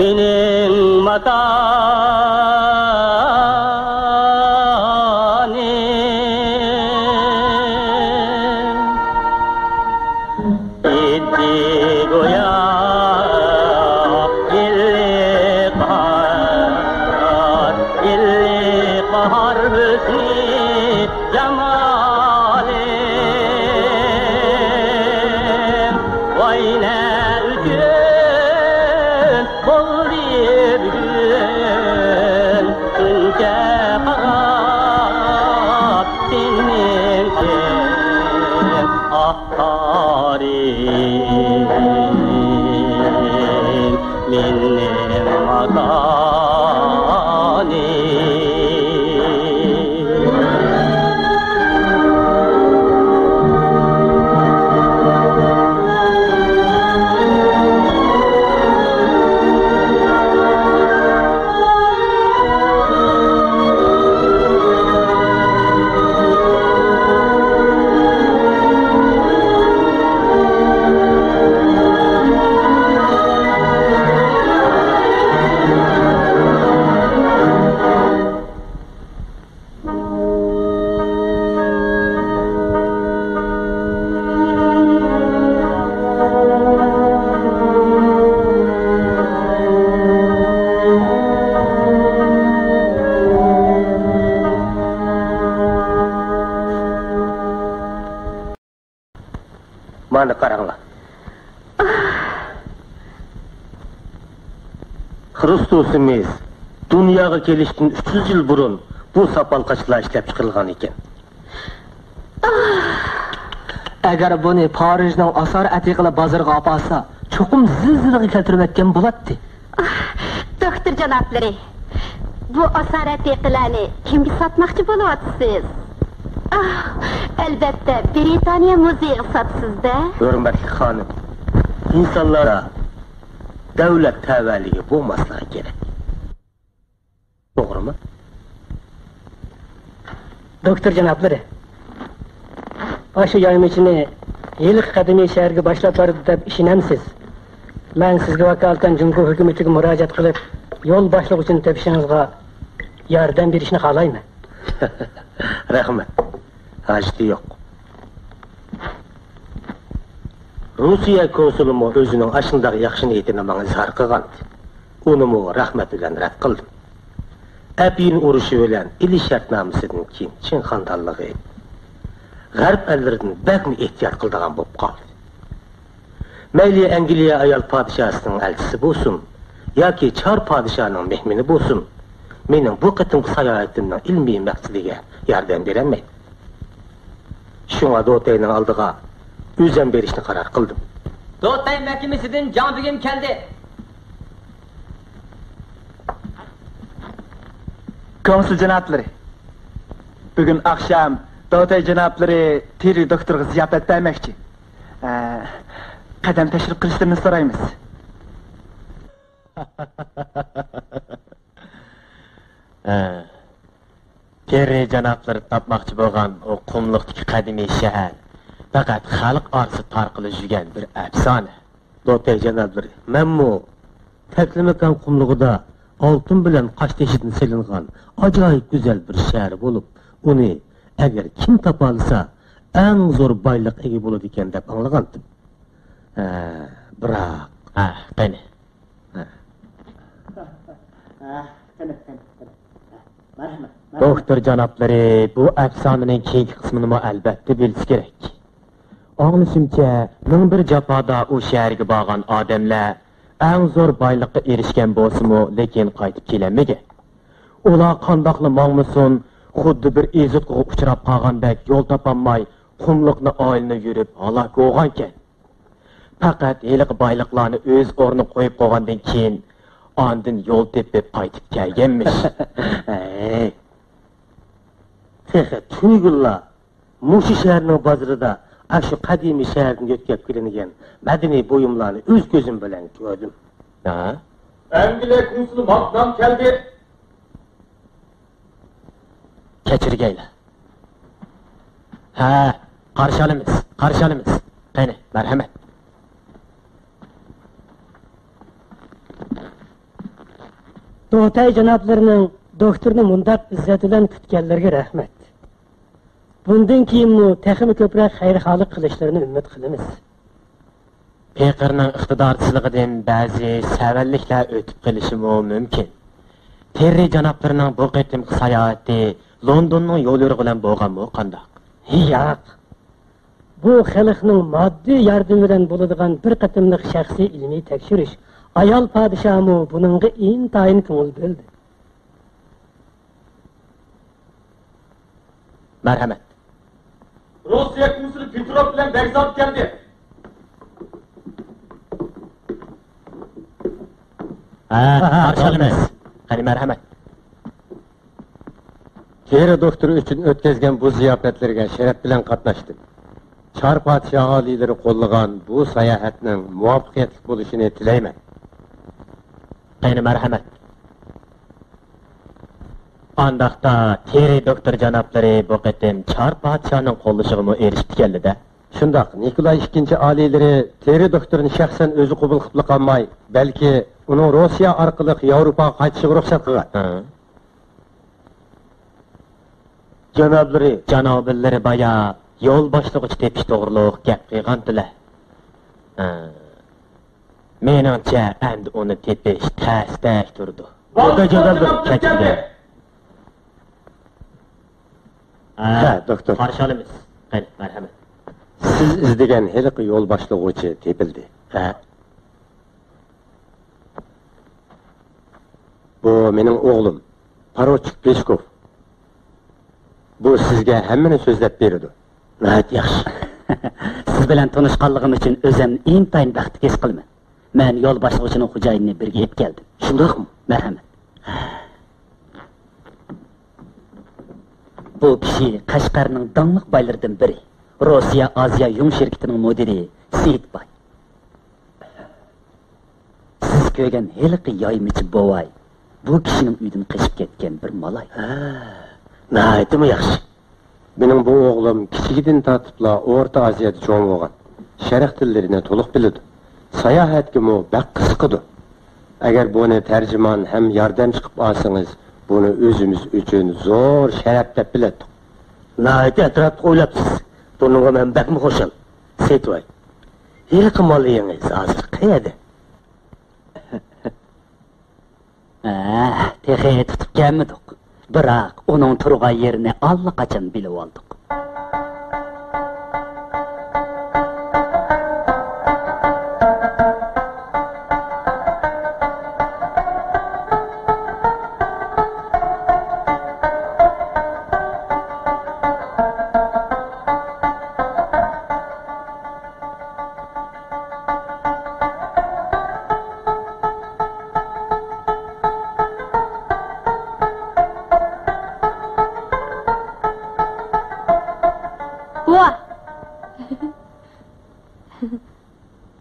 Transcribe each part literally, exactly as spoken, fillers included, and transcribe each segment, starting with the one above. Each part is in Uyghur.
مېنىڭ ماكانىم ئىدى گويا، ئىللىق باھار، ئىللىق باھار ھۆسنى جامالىم. ۋاي نە ئۈچۈن بولدى بۈگۈن شۇنچە خاراب سېنىڭكى، ئاھ، تارىم، مېنىڭ ماكانىم. مانا قاراڭلار. خرۇستوسىمىز دۇنياغا كېلىشتىن ئۈچ يۈز يىل بۇرۇن بۇ ساپال قاچىلار ئىشلەپ چىقىرىلغان ئىكەن. ئەگەر بۇنى پارىژنىڭ ئاسار ئەتىقىلەر بازىرىغا ئاپارسا، چوقۇم زىلزىلىگە كەلتۈرۈۋەتكەن بولاتتى. ئاھ، دوختۇر جانابلىرى، بۇ ئاسارەت ھېقىلەرنى كىمگە ساتماقچى بولۇۋاتىسىز؟ ئاھ، ئەلۋەتتە، برىتانىيە مۇزېيىغا ساتىسىز-دە. ھۆرمەتلىك خانىم، ئىنسانلاردا دەۋلەت تەۋەلىكى بولماسلىقى كېرەك. توغرىمۇ؟ دوكتور جانابلىرى، ئاشۇ يايمىچىنى ھېلىقى قەدىمىي شەھەرگە باشلاپ بارىدۇ دەپ ئىشىنەمسىز؟ مەن سىزگە ۋاكالىتەن جۇڭگو ھۆكۈمىتىگە مۇراجىئەت قىلىپ، يول باشلىغۇچىنى تېپىشىڭىزغا ياردەم بېرىشنى خالايمەن. رەھمەت. ھاجىتى يوق. روسىيە كونسۇلىمۇ ئۆزىنىڭ ئاشۇنداق ياخشى نىيىتىنى ماڭا ئىزھار قىلغانىدى. ئۇنىمۇ رەھمەت بىلەن رەت قىلدىم. ئەپيۈن ئۇرۇشى بىلەن ئېلىش شەرتنامىسىدىن كېيىن چىڭ خاندانلىقى غەرب ئەللىرىدىن بەكمۇ ئېھتىيات قىلىدىغان بولۇپ قالدى. مەيلى ئەنگلىيە ئايال پادىشاھىنىڭ ئەلچىسى بولسۇن ياكى چار پادىشاھىنىڭ مېھمىنى بولسۇن، مېنىڭ بۇ قېتىمقى ساياھىتىمنىڭ ئىلمىي مەقسىتىگە ياردەم بېرەلمەيدۇ. شۇڭا دوتەينىڭ ئالدىغا ئۆزۈم بېرىشنى قارار قىلدىم. دوتەي مەھكىمىسىدىن جاڭ بېگىم كەلدى. كونسۇل جانابلىرى، بۈگۈن ئاخشام دوتەي جانابلىرى تېررى دوكتورغا زىياپەت بەرمەكچى. ئە، قەدەم تەشرىپ قىلىشلىرىنى سورايمىز. ھە. تېررى جانابلىرى تاپماقچى بولغان ئۇ قۇملۇقتىكى قەدىمىي شەھەر پەقەت خەلق ئارىسىدا تارقىلىپ يۈرگەن بىر ئەپسانە. دوتەي جانابلىرى، مەنمۇ تەكلىماكان قۇملۇقىدا ئالتۇن بىلەن قاشتېشىدىن سېلىنغان ئاجايىپ گۈزەل بىر شەھەر بولۇپ، ئۇنى ئەگەر كىم تاپالىسا، ئەڭ زور بايلىققا ئىگە بولىدىكەن دەپ ئاڭلىغانتىم. ھە، بىراق. ھە، قېنى. ھە. ھە، قېنى، قېنى، قېنى. ھە، مەرھەمەت، مەرھەمەت. دوكتور جانابلىرى بۇ ئەپسانىنىڭ كېيىنكى قىسمىنىمۇ ئەلۋەتتە بىلسە كېرەك. ئاڭلىشىمچە، مىڭ بىر جاپادا ئۇ شەھەرگە بارغان ئادەملەر ئەڭ زور بايلىققا ئېرىشكەن بولسىمۇ، لېكىن قايتىپ كېلەلمىگەن. ئۇلار قانداقلا ماڭمىسۇن، خۇددى بىر ئېزىتقۇغا ئۇچراپ قالغاندەك يول تاپالماي، قۇملۇقنى ئايلىنىپ يۈرۈپ ھالاك بولغانىكەن. پەقەت ھېلىقى بايلىقلارنى ئۆز ئورنىغا قويۇپ قويغاندىن كېيىن، ئاندىن يول تېپىپ قايتىپ كەلگەنمىش. ھەي، تېخى تۈنۈگۈنلا مۇشۇ شەھەرنىڭ بازىرىدا ئاشۇ قەدىمىي شەھەردىن يۆتكەپ كېلىنگەن مەدەنىي بۇيۇملارنى ئۆز كۆزۈم بىلەن كۆردۈم. ھە؟ ئەنگلىيە كونسۇلى ماكنام كەلدى. كەچۈرگەيلى. ھە، قارشى ئالىمىز، قارشى ئالىمىز. قېنى، مەرھەمەت. دوتەي جانابلىرىنىڭ دوكتورنى مۇنداق ئىززەت بىلەن كۈتكەنلىرىگە رەھمەت. بۇندىن كېيىنمۇ تېخىمۇ كۆپرەك خەيرخاھلىق قىلىشلىرىنى ئۈمىد قىلىمىز. پېقىرنىڭ ئىقتىدارسىزلىقىدىن بەزى سەۋەنلىكلەر ئۆتۈپ قېلىشىمۇ مۇمكىن. تېررى جانابلىرىنىڭ بۇ قېتىمقى ساياھىتى لوندوننىڭ يول يورۇقى بىلەن بولغانمۇ قانداق؟ ياق. بۇ خەلقنىڭ ماددىي ياردىمى بىلەن بولىدىغان بىر قېتىملىق شەخسىي ئىلمىي تەكشۈرۈش. ئايال پادىشاھمۇ بۇنىڭغا ئىنتايىن كۆڭۈل بۆلدى. مەرھەمەت. روسىيە كونسۇلى پېتروف بىلەن بەگزات كەلدى. ھە، قارشى ئالىمىز. قېنى، مەرھەمەت. تېررى دوكتور ئۈچۈن ئۆتكۈزگەن بۇ زىياپەتلىرىگە شەرەپ بىلەن قاتناشتىم. چار پادىشاھ ئالىيلىرى قوللىغان بۇ ساياھەتنىڭ مۇۋەپپەقىيەتلىك بولۇشىنى تىلەيمەن. قېنى، مەرھەمەت. ئانداقتا تېررى دوكتور جانابلىرى بۇ قېتىم چار پادىشاھنىڭ قوللىشىغىمۇ ئېرىشىپتىكەنلىدە؟ شۇنداق، نىكولاي ئىككىنچى ئالىيلىرى تېررى دوكتورنى شەخسەن ئۆزى قوبۇل قىلىپلا قالماي، بەلكى ئۇنىڭ روسىيە ئارقىلىق ياۋروپاغا قايتىشىغا رۇخسەت قىلغان. ھە. جانابلىرى. جانابلىرى بايا يول باشلىغۇچى تېپىش توغرۇلۇق گەپ قىلغانتىلە. ھە. مېنىڭچە، ئەمدى ئۇنى تېپىش تەستەك تۇرىدۇ. بولدى، جانابلىرى. كەچۈرگەي. ھە، دوكتور. قارشى ئالىمىز. قېنى، مەرھەمەت. سىز ئىزدىگەن ھېلىقى يول باشلىغۇچى تېپىلدى. ھە. بۇ مېنىڭ ئوغلۇم، پاروچىك پېشكوف. بۇ سىزگە ھەممىنى سۆزلەپ بېرىدۇ. ناھايىتى ياخشى. سىز بىلەن تونۇشقانلىقىم ئۈچۈن ئۆزۈمنى ئىنتايىن بەختلىك ھېس قىلىمەن. مەن يول باشلىغۇچىنىڭ خوجايىنىنى بىرگە ئېلىپ كەلدىم. شۇنداقمۇ؟ مەرھەمەت. بۇ كىشى قەشقەرنىڭ داڭلىق بايلىرىدىن بىرى، روسىيە ئازىيا يۇڭ شىركىتىنىڭ مۇدىرى سېيىت باي. سىز كۆرگەن ھېلىقى يايمىچى بوۋاي بۇ كىشىنىڭ ئۆيىدىن قېچىپ كەتكەن بىر مالاي. ھە، ناھايىتىمۇ ياخشى. مېنىڭ بۇ ئوغلۇم كىچىكىدىن تارتىپلا ئورتا ئازىيادا چوڭ بولغان. شەرق تىللىرىنى تولۇق بىلىدۇ. ساياھەتكىمۇ بەك قىزىقىدۇ. ئەگەر بۇنى تەرجىمان ھەم ياردەمچى قىلىپ ئالسىڭىز، بۇنى ئۆزىمىز ئۈچۈن زور شەرەپ دەپ بىلەتتۇق. ناھايىتى ئەتراپلىق ئويلاپسىز. بۇنىڭغا مەن بەكمۇ خۇشال. سېيىت باي، ھېلىقى مالايىڭىز ھازىر قەيەردە؟ ھە، تېخى تۇتۇپ كەلمىدۇق. بىراق ئۇنىڭ تۇرغان يېرىنى ئاللىقاچان بىلىۋالدۇق. بوۋا!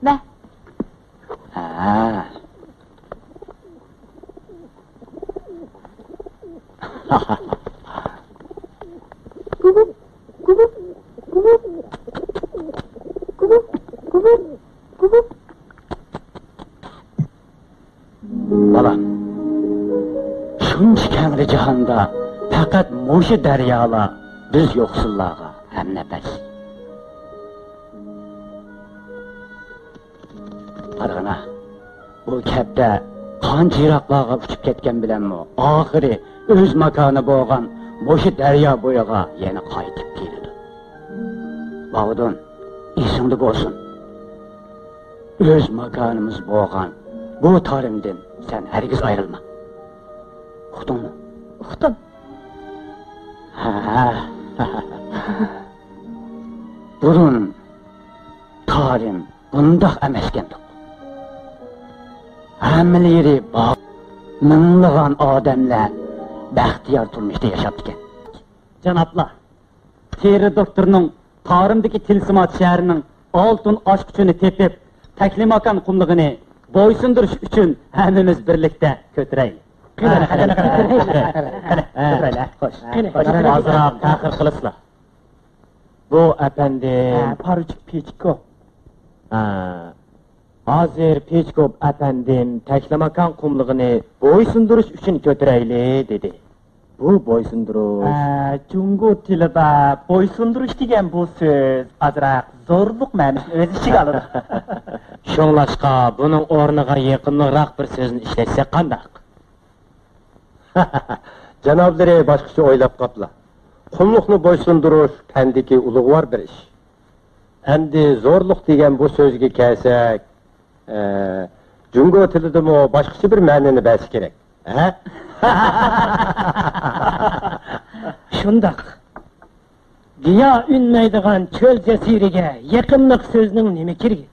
مە. ھە. بالام، شۇنچە كەڭرى جاھاندا پەقەت مۇشۇ دەريالا بىز يوقسۇللارغا ھەمنەپەس. قارىغىنا، بۇ كەپتەر قانچە يىراقلارغا ئۇچۇپ كەتكەن بىلەنمۇ، ئاخىرى ئۆز ماكانى بولغان مۇشۇ دەريا بويىغا يەنە قايتىپ كېلىدۇ. باۋۇدۇن، ئېسىڭدە بولسۇن، ئۆز ماكانىمىز بولغان بۇ تارىمدىن سەن ھەرگىز ئايرىلما. ئۇقتۇڭمۇ؟ ئۇقتۇم. ھە. بۇرۇن تارىم بۇنداق ئەمەسكەندۇق. ھەممىلىرى بار، مىڭلىغان ئادەملەر بەختىيار تۇرمۇشتا ياشاپتىكەن. جانابلار، تېررى دوكتورنىڭ تارىمدىكى تىلسىمات شەھىرىنىڭ ئالتۇن ئاچقۇچىنى تېپىپ، تەكلىماكان قۇملۇقىنى بويسۇندۇرۇش ئۈچۈن ھەممىمىز بىرلىكتە كۆتۈرەيلى. قېنى، قېنى، قېنى، قېنى، قېنى، قېنى. قېنى، قېنى، قېنى. خوش. قېنى، قېنى. ئازراق تەخىر قىلىسىلا. بۇ ئەپەندى. ھە، پاروچىك پىچىكو. ھە. ھازىر پىچكوپ ئەپەندىم تەكلىماكان قۇملۇقىنى بويسۇندۇرۇش ئۈچۈن كۆتۈرەيلى، دېدى. بۇ بويسۇندۇرۇش. ئە، جۇڭگو تىلىدا بويسۇندۇرۇش دېگەن بۇ سۆز ئازراق زورلۇق مەنىسىنى ئۆز ئىچىگە ئالىدۇ. شۇڭلاشقا بۇنىڭ ئورنىغا يېقىملىقراق بىر سۆزنى ئىشلەتسەك قانداق؟ جانابلىرى باشقىچە ئويلاپ قاپلا. قۇملۇقنى بويسۇندۇرۇش پەندىكى ئۇلۇغۋار بىر ئىش. ئەمدى زورلۇق دېگەن بۇ سۆزگە كەلسەك، ئە، جۇڭگو تىلىدىمۇ باشقىچە بىر مەنىنى بەرسە كېرەك. ھە؟ شۇنداق. گىياھ ئۈنمەيدىغان چۆل جەزىرىگە يېقىملىق سۆزنىڭ نېمە كېرىكى؟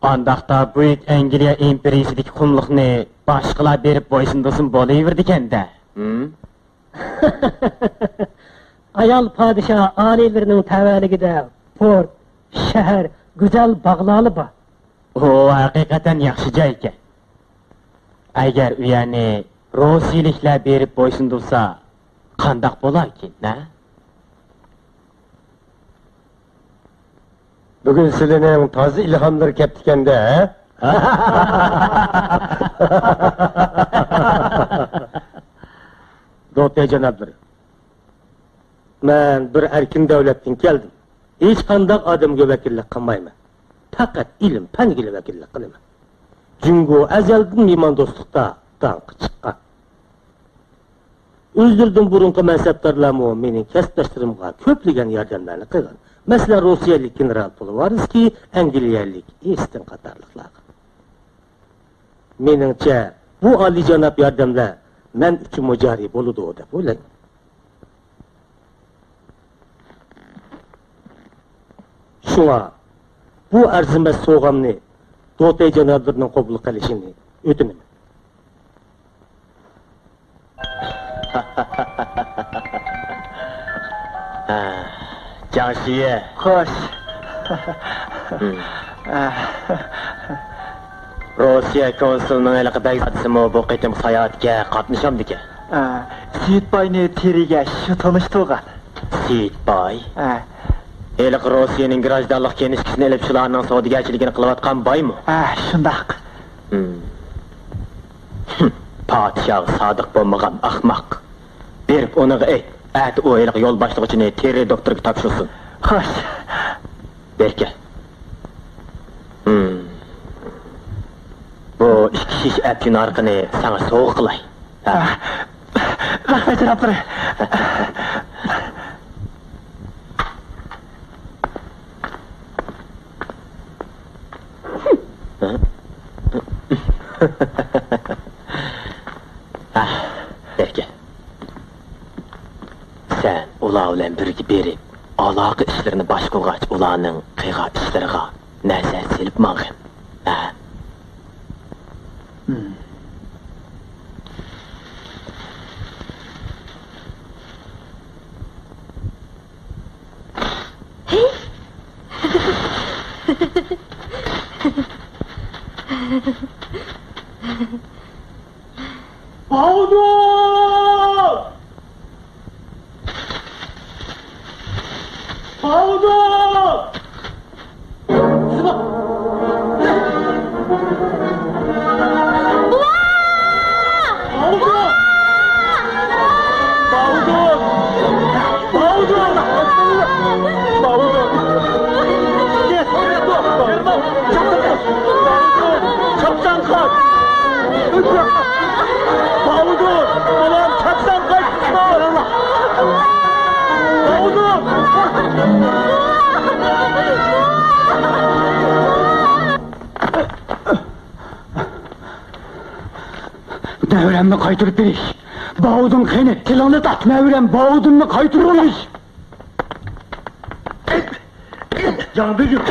ئانداقتا بۈيۈك ئەنگلىيە ئىمپېرىيىسىدىكى قۇملۇقنى باشقىلار بېرىپ بويسۇندۇرسىمۇ بولۇۋېرىدىكەن-دە. ھىم؟ ئايال پادىشاھ ئالىيلىرىنىڭ تەۋەلىكىدە پورت، شەھەر، گۈزەل باغلارلا بار. ئۇ ھەقىقەتەن ياخشى جاي ئىكەن. ئەگەر ئۇ يەرنى روسىيىلىكلەر بېرىپ بويسۇندۇرسا، قانداق بولاركىن، ھە؟ بۈگۈن سىلىنىڭ تازا ئىلھاملىرى كەپتىكەن-دە، ھە؟ دوتەي جانابلىرى، مەن بىر ئەركىن دۆلەتتىن كەلدىم. ھېچقانداق ئادەمگە ۋەكىللىك قىلمايمەن. پەقەت ئىلىم-پەنگىلا ۋەكىللىك قىلىمەن. جۇڭگو ئەزەلدىن مېھماندوستلۇقتا داڭقى چىققان. ئۆزلىرىدىن بۇرۇنقى مەنسەپدارلارمۇ مېنىڭ كەسىپداشلىرىمغا كۆپلىگەن ياردەملەرنى قىلغان. مەسىلەن، روسىيەلىك گېنېرال پولوۋارسكىي، ئەنگلىيەلىك ئېستىن قاتارلىقلارغا. مېنىڭچە، بۇ ئالىيجاناب ياردەملەر مەن ئۈچۈنمۇ جارى بولىدۇ دەپ ئويلايمەن. شۇڭا بۇ ئەرزىمەس سوۋغامنى دوتەي جانابلىرىنىڭ قوبۇل قىلىشىنى ئۆتۈنىمەن. ھە، جاڭ شىيې. خوش. ھىم. ھە. روسىيە كونسۇلىنىڭ ھېلىقى بەگزادىسىمۇ بۇ قېتىمقى ساياھەتكە قاتنىشامدىكەن؟ ھە، سېيىتباينى تېرىگە شۇ تونۇشتۇرغان. سېيىتباي؟ ھە. ھېلىقى روسىيەنىڭ گراژدانلىق كىنىشكىسىنى ئېلىپ، شۇلارنىڭ سودىگەرچىلىكىنى قىلىۋاتقان بايمۇ؟ ھە، شۇنداق. ھىم. پادىشاھقا سادىق بولمىغان ئاخماق. بېرىپ ئۇنىڭغا ئېيت، ئەتە ئۇ ھېلىقى يول باشلىغۇچىنى تېرە دوختۇرغا تاپشۇرسۇن. خوش. بېرىكە. ھىم. بۇ ئىككى شىشە ئەپچىن ھارىقىنى ساڭا سوۋغا قىلاي. ھە. رەھمەت، جانابلىرى. ھە؟ ھە، بېرىكە. سەن ئۇلار بىلەن بىرگە بېرىپ، ئالاقە ئىشلىرىنى باشقۇرغاچ، ئۇلارنىڭ قىلغان ئىشلىرىغا نەزەر سېلىپ ماڭغىن. ھە. باۋۇدۇن! باۋۇدۇن! باۋۇدۇن! باۋۇدۇن! باۋۇدۇن! باۋۇدۇن! باۋۇدۇن! چاپسان قاچ! باۋۇدۇن! بالام، چاپسان قاچ! باۋۇدۇن! نەۋرەمنى قايتۇرۇپ بېرىش! باۋۇدۇن قېنى؟ تىلىڭنى تارت! نەۋرەم باۋۇدۇننى قايتۇرۇپ بېرىش! جاڭ بۈگۈن!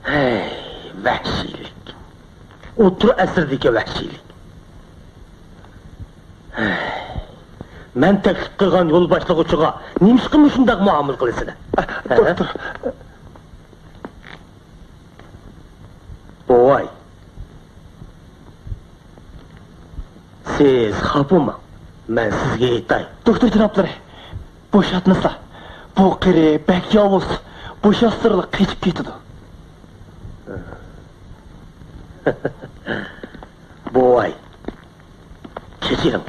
ھەي، ۋەھشىيلىك! ئوتتۇرا ئەسىردىكى ۋەھشىيلىك! ھەي، مەن تەكلىپ قىلغان يول باشلىغۇچىغا نېمىشقا مۇشۇنداق مۇئامىلە قىلىسىلەر؟ دوكتور. بوۋاي، سىز خاپا بولماڭ. مەن سىزگە ئېيتاي. دوكتور جانابلىرى، بوشاتمىسا، بۇ قېرى بەك ياۋۇز، بوشاتسىرىلا قېچىپ كېتىدۇ. بوۋاي، كەچۈرۈڭ.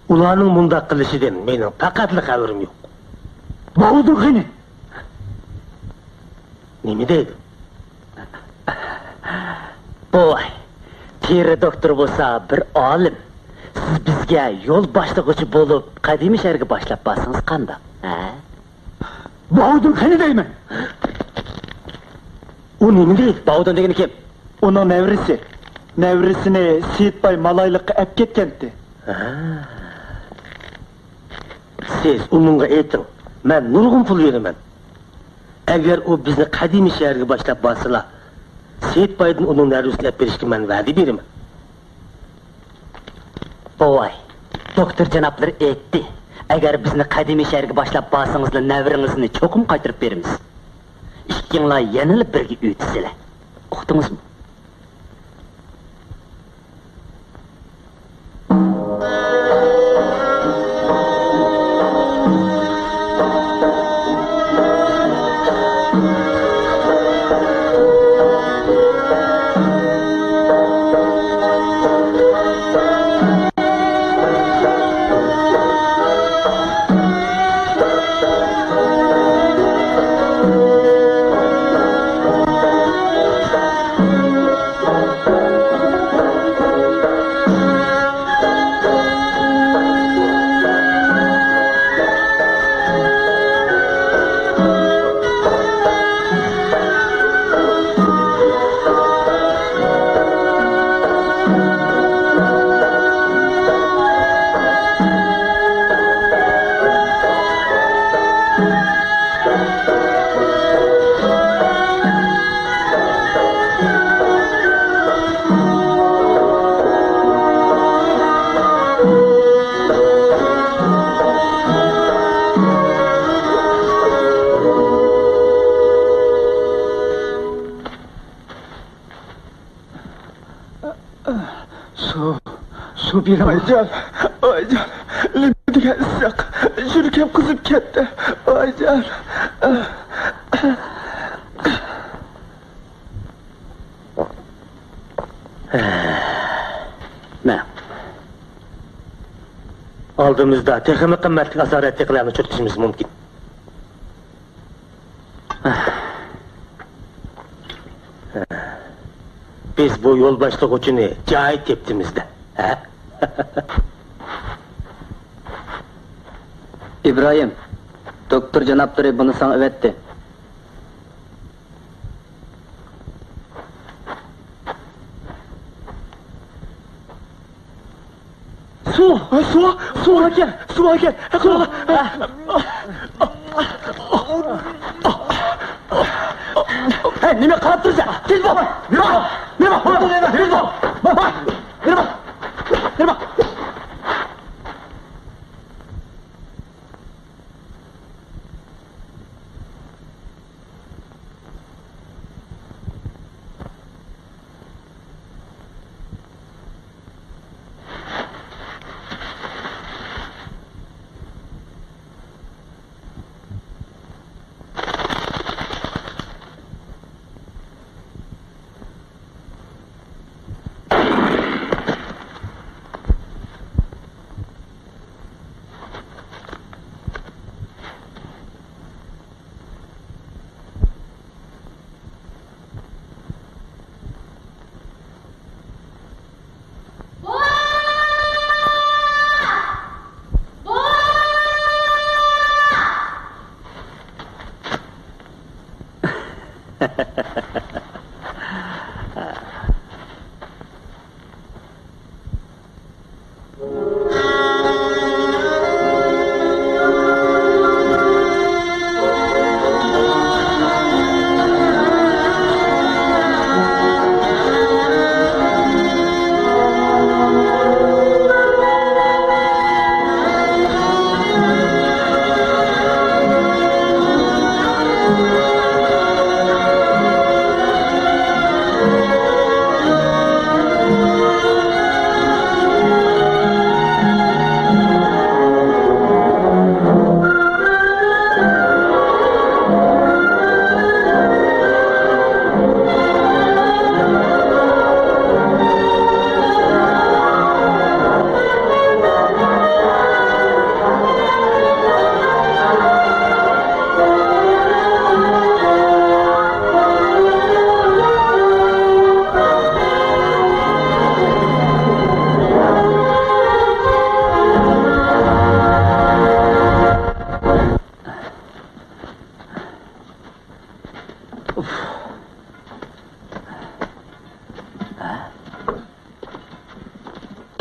ئۇلارنىڭ مۇنداق قىلىشىدىن مېنىڭ پەقەتلا خەۋىرىم يوق. باۋۇدۇن قېنى؟ نېمە دەيدۇ؟ بوۋاي، تېرە دوكتور بولسا بىر ئالىم. سىز بىزگە يول باشلىغۇچى بولۇپ، قەدىمىي شەھەرگە باشلاپ بارسىڭىز قانداق؟ ھە؟ باۋۇدۇن قېنى دەيمەن! ئۇ نېمە دەيدۇ؟ باۋۇدۇن دېگىنى كىم؟ ئۇنىڭ نەۋرىسى. نەۋرىسىنى سېيىتباي مالايلىققا ئەپ كەتكەنتى. ھە. سىز ئۇنىڭغا ئېيتىڭ، مەن نۇرغۇن پۇل بېرىمەن. ئەگەر ئۇ بىزنى قەدىمىي شەھەرگە باشلاپ بارسىلا، سېيىتبايدىن ئۇنىڭ نەۋرىسىنى ئەپ بېرىشكە مەن ۋەدە بېرىمەن. بوۋاي، دوكتور جانابلىرى ئېيتتى، ئەگەر بىزنى قەدىمىي شەھەرگە باشلاپ بارسىڭىزلا، نەۋرىڭىزنى چوقۇم قايتۇرۇپ بېرىمىز. ئىككىڭلار يەنىلا بىرگە ئۆتىسىلە. ئۇقتىڭىزمۇ؟ سۇ، سۇ بېرىڭ. ئايجان، ئايجان، نېمە دېگەن ئىسسىق، يۈرىكىم قىزىپ كەتتى، ئايجان. مە. ئالدىمىزدا تېخىمۇ قىممەتلىك ئاسارەتلىكلەرنى ئۇچرىتىشىمىز مۇمكىن. بىز بۇ يول باشلىغۇچىنى جايى تېپتىمىز-دە، ھە؟ ئىبراھىم، دوكتور جانابلىرى بۇنى ساڭا ئەۋەتتى. سۇ! سۇ! سۇ ئەكەل! سۇ ئەكەل! سۇ! ھەي، نېمە قاراپ تۇرسەن؟ تېز بول! نېمە؟ نېمە؟ نېمە؟ نېمە؟ نېمە؟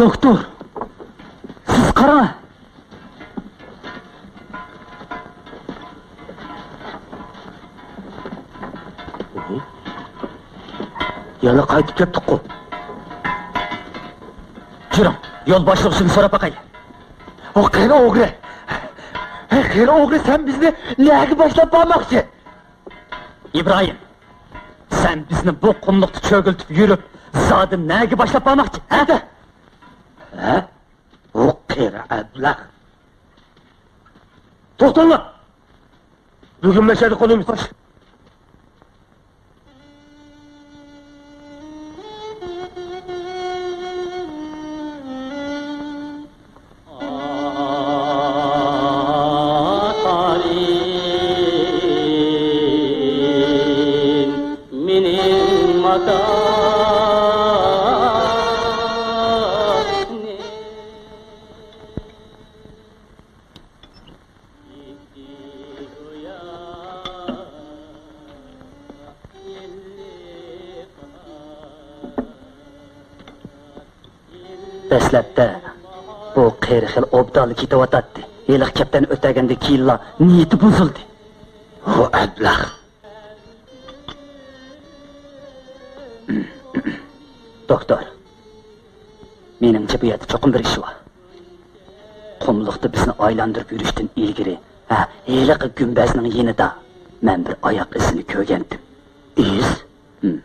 دوختۇر، سىز قاراڭ. يەنە قايتىپ كەپتۇققۇ. يۈرۈڭ، يول باشلىغۇچىدىن سوراپ باقايلى. ئۇ قېرى ئوغرى. ھەي، قېرى ئوغرى، سەن بىزنى نەگە باشلاپ بارماقچى؟ ئىبراھىم، سەن بىزنى بۇ قۇملۇقتا چۆگۈلتۈپ يۈرۈپ، زادى نەگە باشلاپ بارماقچى، ھە؟ ھە؟ ئۇ قېرى ئەبلەخ. توختاڭلار! بۈگۈن مەشەدە قونىمىز. دەسلەپتە بۇ قېرى خېلى ئوبدانلا كېتىۋاتاتتى. ھېلىقى كەپتەرنى ئۆتەگەندىن كېيىنلا نىيىتى بۇزۇلدى. بۇ ئەبلەخ. دوختۇر، مېنىڭچە بۇ يەردە چوقۇم بىر ئىش بار. قۇملۇقتا بىزنى ئايلاندۇرۇپ يۈرۈشتىن ئىلگىرى، ھە، ھېلىقى گۈمبەزنىڭ يېنىدا مەن بىر ئاياق ئىزىنى كۆرگەنتىم. ئىز؟ ھىم.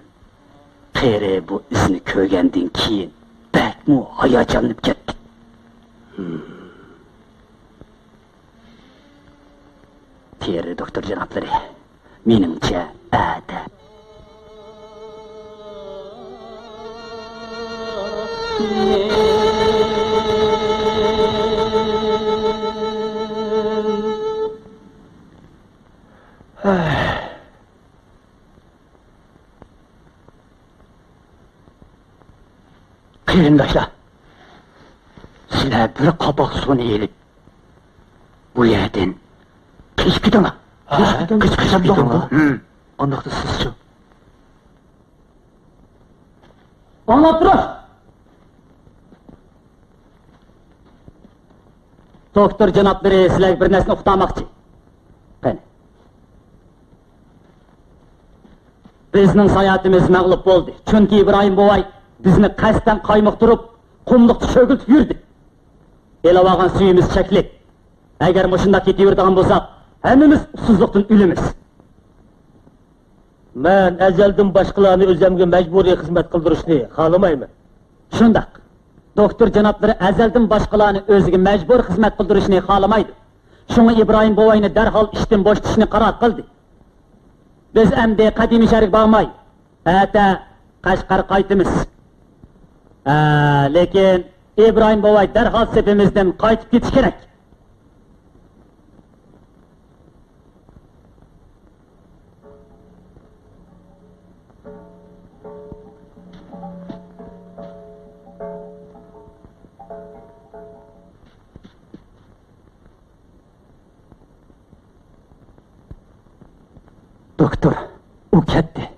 قېرى بۇ ئىزنى كۆرگەندىن كېيىن بەكمۇ ھاياجانلىنىپ كەتتى. ھىم. تېررور دوختۇر جانابلىرى، مېنىڭچە، ئەتە. قېرىنداشلار، سىلەر بىر قاپاق سۇنى ئېلىپ، بۇ يەردىن قېچىپ كېتىڭلار. ھە؟ قېچىپ كېتىڭلار. ھىم. ئانداقتا سىزچۇ؟ ئاڭلاپ تۇرۇڭ! دوختۇر جانابلىرى سىلەرگە بىر نەرسىنى ئۇقتۇرماقچى. قېنى. بىزنىڭ ساياھىتىمىز مەغلۇپ بولدى. چۈنكى ئىبراھىم بوۋاي بىزنى قەستەن قايمۇقتۇرۇپ، قۇملۇقتا چۆگۈلتۈپ يۈردى. ئېلىۋالغان سۈيىمىز چەكلىك. ئەگەر مۇشۇنداق كېتىۋېرىدىغان بولساق، ھەممىمىز ئۇسسۇزلۇقتىن ئۆلىمىز. مەن ئەزەلدىن باشقىلارنى ئۆزۈمگە مەجبۇرىي خىزمەت قىلدۇرۇشنى خالىمايمەن. شۇنداق. دوختۇر جانابلىرى ئەزەلدىن باشقىلارنى ئۆزىگە مەجبۇر خىزمەت قىلدۇرۇشنى خالىمايدۇ. شۇڭا ئىبراھىم بوۋاينى دەرھال ئىشتىن بوشىتىشنى قارار قىلدى. بىز ئەمدى قەدىمىي شەھەرگە بارماي، ئەتە قەشقەر قايتىمىز. ھە، لېكىن ئىبراھىم بوۋاي دەرھال سېپىمىزدىن قايتىپ كېتىشى كېرەك. دوكتور، ئۇ كەتتى.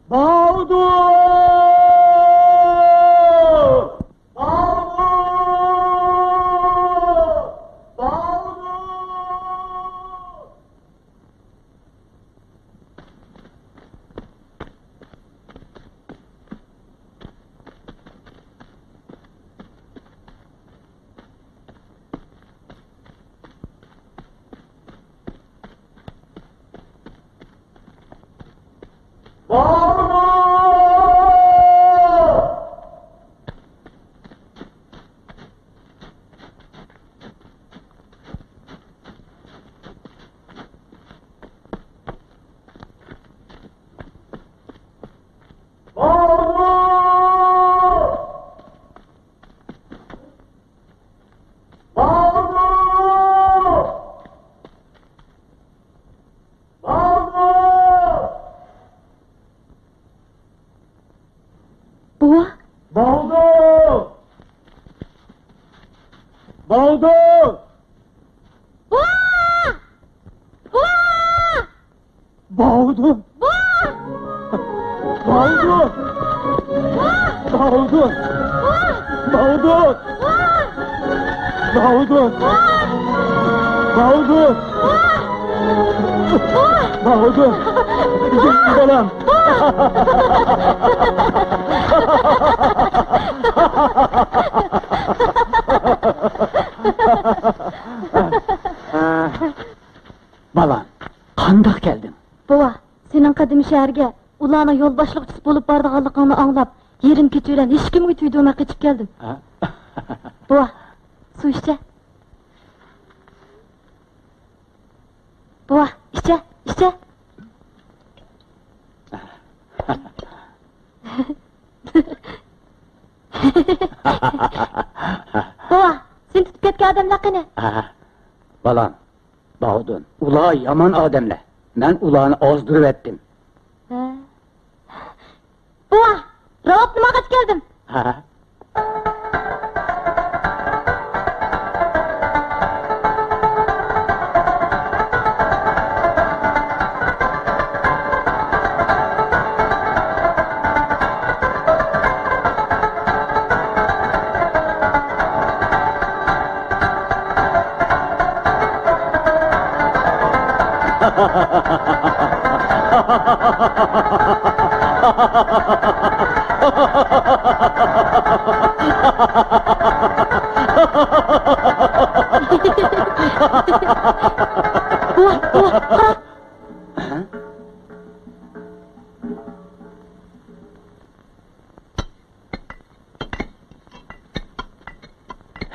باۋۇدۇر! باۋۇدۇر! باۋۇدۇر! باۋدۇن! بوۋا! بوۋا! باۋدۇن! بوۋا! باۋدۇن! بوۋا! باۋدۇن! بوۋا! باۋدۇن! بوۋا! باۋدۇن! بوۋا! باۋدۇن! بوۋا! بوۋا! باۋدۇن! بوۋا! بالام! بوۋا! بالام، قانداق كەلدىڭ؟ بوۋا، سېنىڭ قەدىمىي شەھەرگە ئۇلارنىڭ يولباشچىلىقچىسى بولۇپ بارىدىغانلىقىڭنى ئاڭلاپ، يېرىم كېچە بىلەن ھېچكىمگە تۈگدۈرمەي قېچىپ كەلدىم. ھە؟ بوۋا، سۇ ئىچە. بوۋا، ئىچە، ئىچە. بوۋا، سېنى تۇتۇپ كەتكەن ئادەملەر قېنى؟ ھە، بالام، باۋدۇن، ئۇلار يامان ئادەملەر. مەن ئۇلارنى ئازدۇرۇۋەتتىم. ھە. بوۋا، راۋابنى ماڭغاچ كەلدىم. ھە.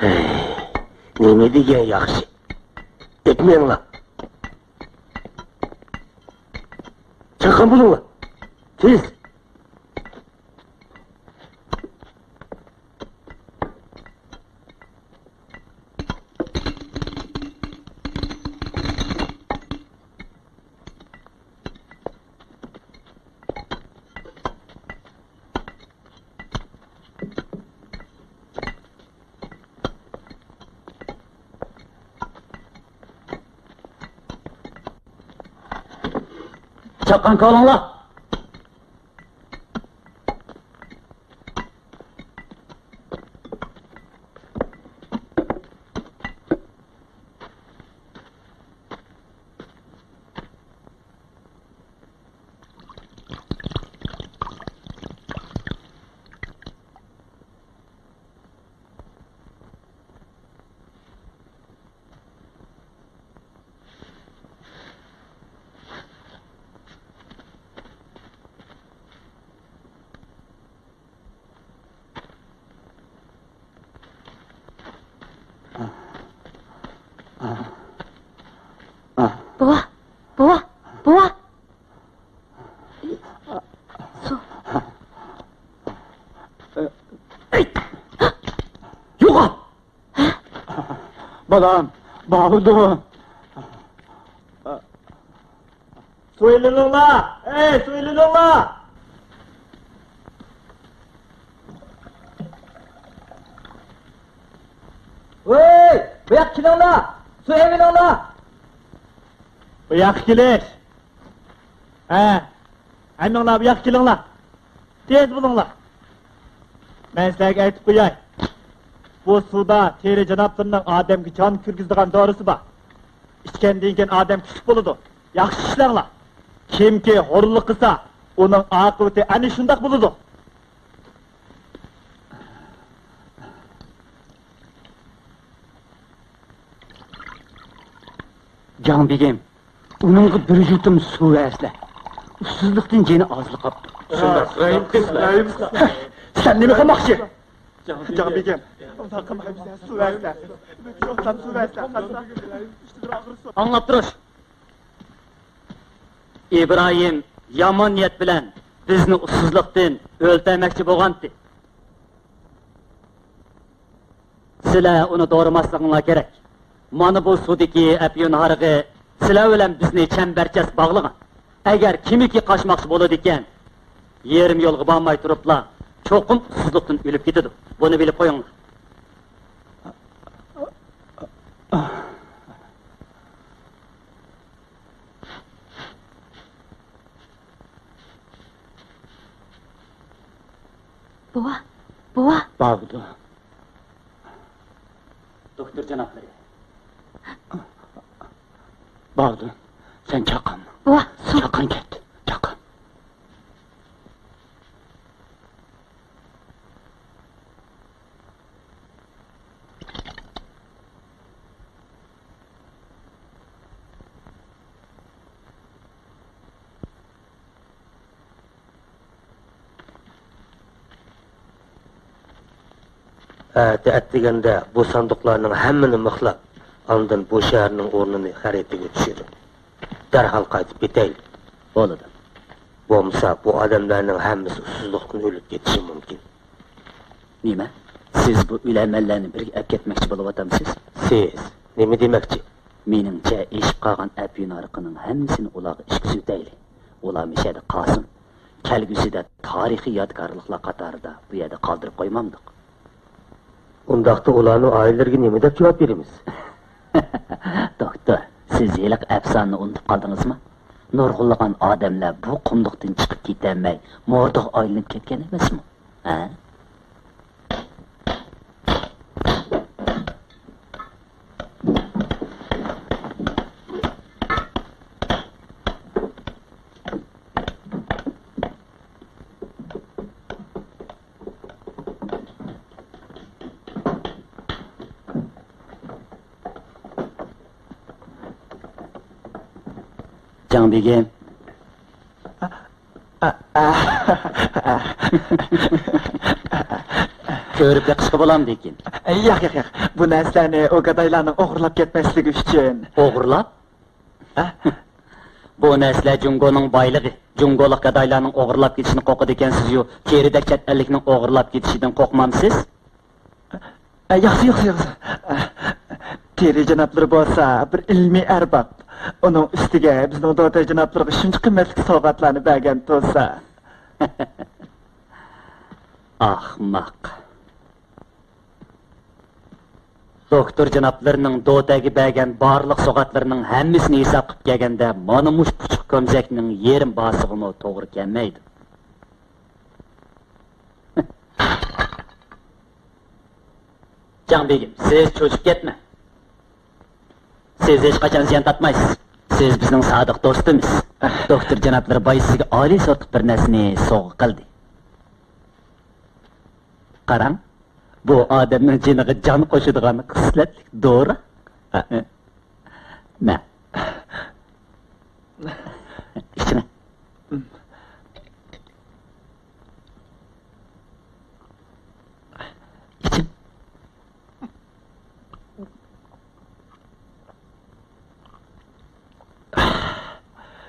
ھەي، نېمە دېگەن ياخشى. ئۆتمەڭلار. چاققان بولۇڭلار. تېز. چاققان كالىڭلار! بوۋا، بوۋا، بوۋا! سۇ. يوقال! بالام، باۋدۇن! سۇ ئېلىۋېلىڭلار! ئەي، سۇ ئېلىۋېلىڭلار! ۋەي، بۇ ياققا كېلىڭلار! سۇ ئېلىۋېلىڭلار! بۇ ياققا كېلىش! ھە، ھەممىڭلار بۇ ياققا كېلىڭلار! تېز بولۇڭلار! مەن سىلەرگە ئېيتىپ قوياي، بۇ سۇدا تېرە جانابلىرىنىڭ ئادەمگە جان كىرگۈزىدىغان دورىسى بار. ئىچكەندىن كېيىن ئادەم كۈچلۈك بولىدۇ. ياخشى ئىشلەڭلار. كىمكى ھورلۇق قىلسا، ئۇنىڭ ئاقىۋىتى ئەنە شۇنداق بولىدۇ. جاڭ بېگىم، ئۇنىڭغا بىر يۇتۇم سۇ بەرسىلە. ئۇسسۇزلۇقتىن جېنى ئازلا قاپتۇ. شۇنداق، رەھىم قىلسىلە. سەن نېمە قىلماقچى؟ جاڭ بېگىم، ئۇنداق قىلماي بىزگە سۇ بەرسىلە. بىر يۇتۇم سۇ بەرسىلە، قارىسا. ئاڭلاپ تۇرۇش. ئىبراھىم يامان نىيەت بىلەن بىزنى ئۇسسۇزلۇقتىن ئۆلتۈرمەكچى بولغانتى. سىلەر ئۇنى دورىماسلىقىڭلار كېرەك. مانا بۇ سۇدىكى ئەپيۈن ھارىقى سىلەر بىلەن بىزنى چەمبەرچاس باغلىغان. ئەگەر كىمكى قاچماقچى بولىدىكەن، يېرىم يولغا بارماي تۇرۇپلا چوقۇم ئۇسسۇزلۇقتىن ئۆلۈپ كېتىدۇ. بۇنى بىلىپ قويۇڭلار. بوۋا. باغدۇ. دوكتور جانابلىرى. باغدۇ. سەن چاققانما؟ بوۋا، سۇ. چاققان كەتتى. چاققان. ئەتە ئەتىگەندە بۇ ساندۇقلارنىڭ ھەممىنى مىخلاپ، ئاندىن بۇ شەھەرنىڭ ئورنىنى خەرىتىگە چۈشۈرۈڭ. دەرھال قايتىپ كېتەيلى. بولىدۇ. بولمىسا بۇ ئادەملەرنىڭ ھەممىسى ئۇسسۇزلۇقتىن ئۆلۈپ كېتىشى مۇمكىن. نېمە؟ سىز بۇ ئۆلەرمەنلەرنى بىرگە ئەپ كەتمەكچى بولۇۋاتامسىز؟ سىز نېمە دېمەكچى؟ مېنىڭچە، ئېشىپ قالغان ئەپيۈن ھارىقىنىڭ ھەممىسىنى ئۇلارغا ئىچكۈزۈۋېتەيلى. ئۇلار مۇشۇ يەردە قالسۇن. كەلگۈسىدە تارىخىي يادىكارلىقلار قاتارىدا بۇ يەردە قالدۇرۇپ قويمامدۇق. ئۇنداقتا ئۇلارنىڭ ئائىلىلىرىگە نېمە دەپ جاۋاب بېرىمىز؟ دوكتور، سىز ھېلىقى ئەپسانىنى ئۇنتۇپ قالدىڭىزمۇ؟ نۇرغۇنلىغان ئادەملەر بۇ قۇملۇقتىن چىقىپ كېتەلمەي، مورىدىغا ئايلىنىپ كەتكەن ئەمەسمۇ؟ ھە؟ جاڭ بېگىم. كۆرۈپ بېقىشقا بولامدىكىن؟ ياق، ياق، ياق. بۇ نەرسىلەرنى ئۇ گادايلارنىڭ ئوغرىلاپ كەتمەسلىكى ئۈچۈن. ئوغرىلاپ؟ ھە؟ بۇ نەرسىلەر جۇڭگونىڭ بايلىقى. جۇڭگولۇق گادايلارنىڭ ئوغرىلاپ كېتىشىنى قورقىدىكەنسىزيۇ، تېرىدەك چەت ئەللىكنىڭ ئوغرىلاپ كېتىشىدىن قورقمامسىز؟ ئە، ياخشى، ياخشى، ياخشى. ئە، تېرى جانابلىرى بولسا بىر ئىلمىي ئەرباب. ئۇنىڭ ئۈستىگە بىزنىڭ دوتەي جانابلىرىغا شۇنچە قىممەتلىك سوۋغاتلارنى بەرگەن تۇرسا. ئەخمەق. دوكتور جانابلىرىنىڭ دوتەيگە بەرگەن بارلىق سوۋغاتلىرىنىڭ ھەممىسىنى ھېسابقا ئېلىپ كەلگەندە، مانا مۇشۇ پۇچۇق كۆمزەكنىڭ يېرىم باسىغىمۇ توغرا كەلمەيدۇ. جاڭ بېگىم، سىز چۆچۈپ كەتمەڭ. سىز ھېچقاچان زىيان تارتمايسىز. سىز بىزنىڭ سادىق دوستىمىز. دوكتور جانابلىرى بايا سىزگە ئالىي سورتلۇق بىر نەرسىنى سوۋغا قىلدى. قاراڭ، بۇ ئادەمنىڭ جېنىغا جان قوشىدىغان خىسلەتلىك دورا. مە. ئىچىڭە. ئىچىڭ.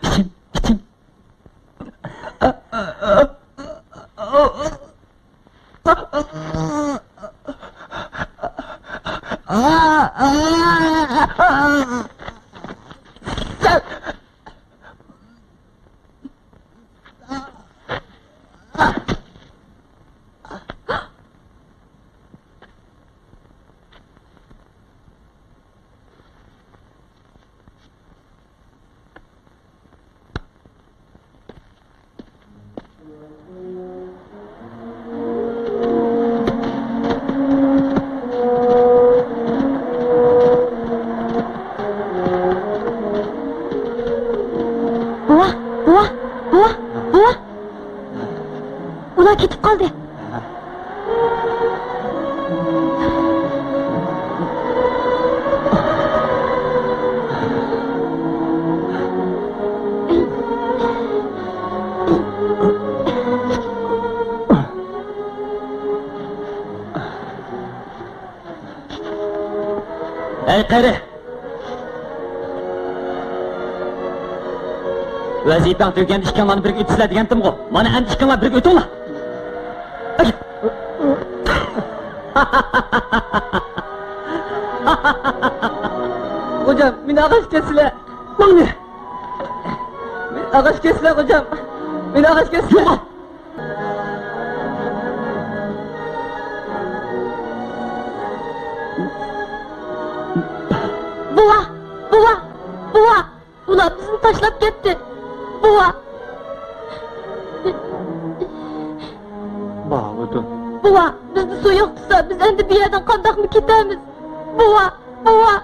ئىچىڭ، ئىچىڭ. بوۋا، بوۋا، بوۋا، بوۋا! ئۇلار كېتىپ قالدى. ھەي، قېرى! ۋەزىپەڭ تۈگىگەندە ئىككىڭلارنى بىرگە ئۆتىسىلەر دېگەنتىمغۇ؟ مانا ئەمدى ئىككىڭلار بىرگە ئۆتۈڭلار! خوجام، مېنى ئاغاش كەتسىلە! ماڭنى! مېنى ئاغاش كەتسىلە، خوجام! مېنى ئاغاش كەتسىلە! بوۋا! بوۋا! بوۋا! ئۇلار بىزنى تاشلاپ كەتتى. بوۋا! باۋۇدۇن. بوۋا! بىزنى سۇ يوقىتىشسا، بىز ئەمدى بۇ يەردىن قانداقمۇ كېتەرمىز؟ بوۋا، بوۋا!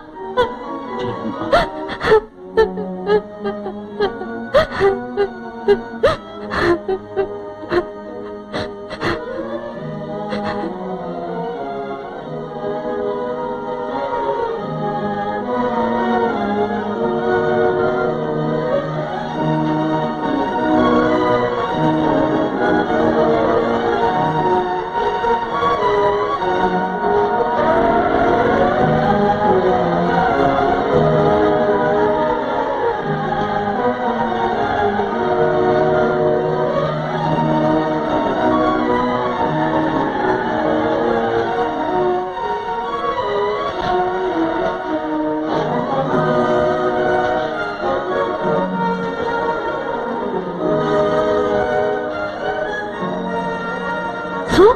سۇ؟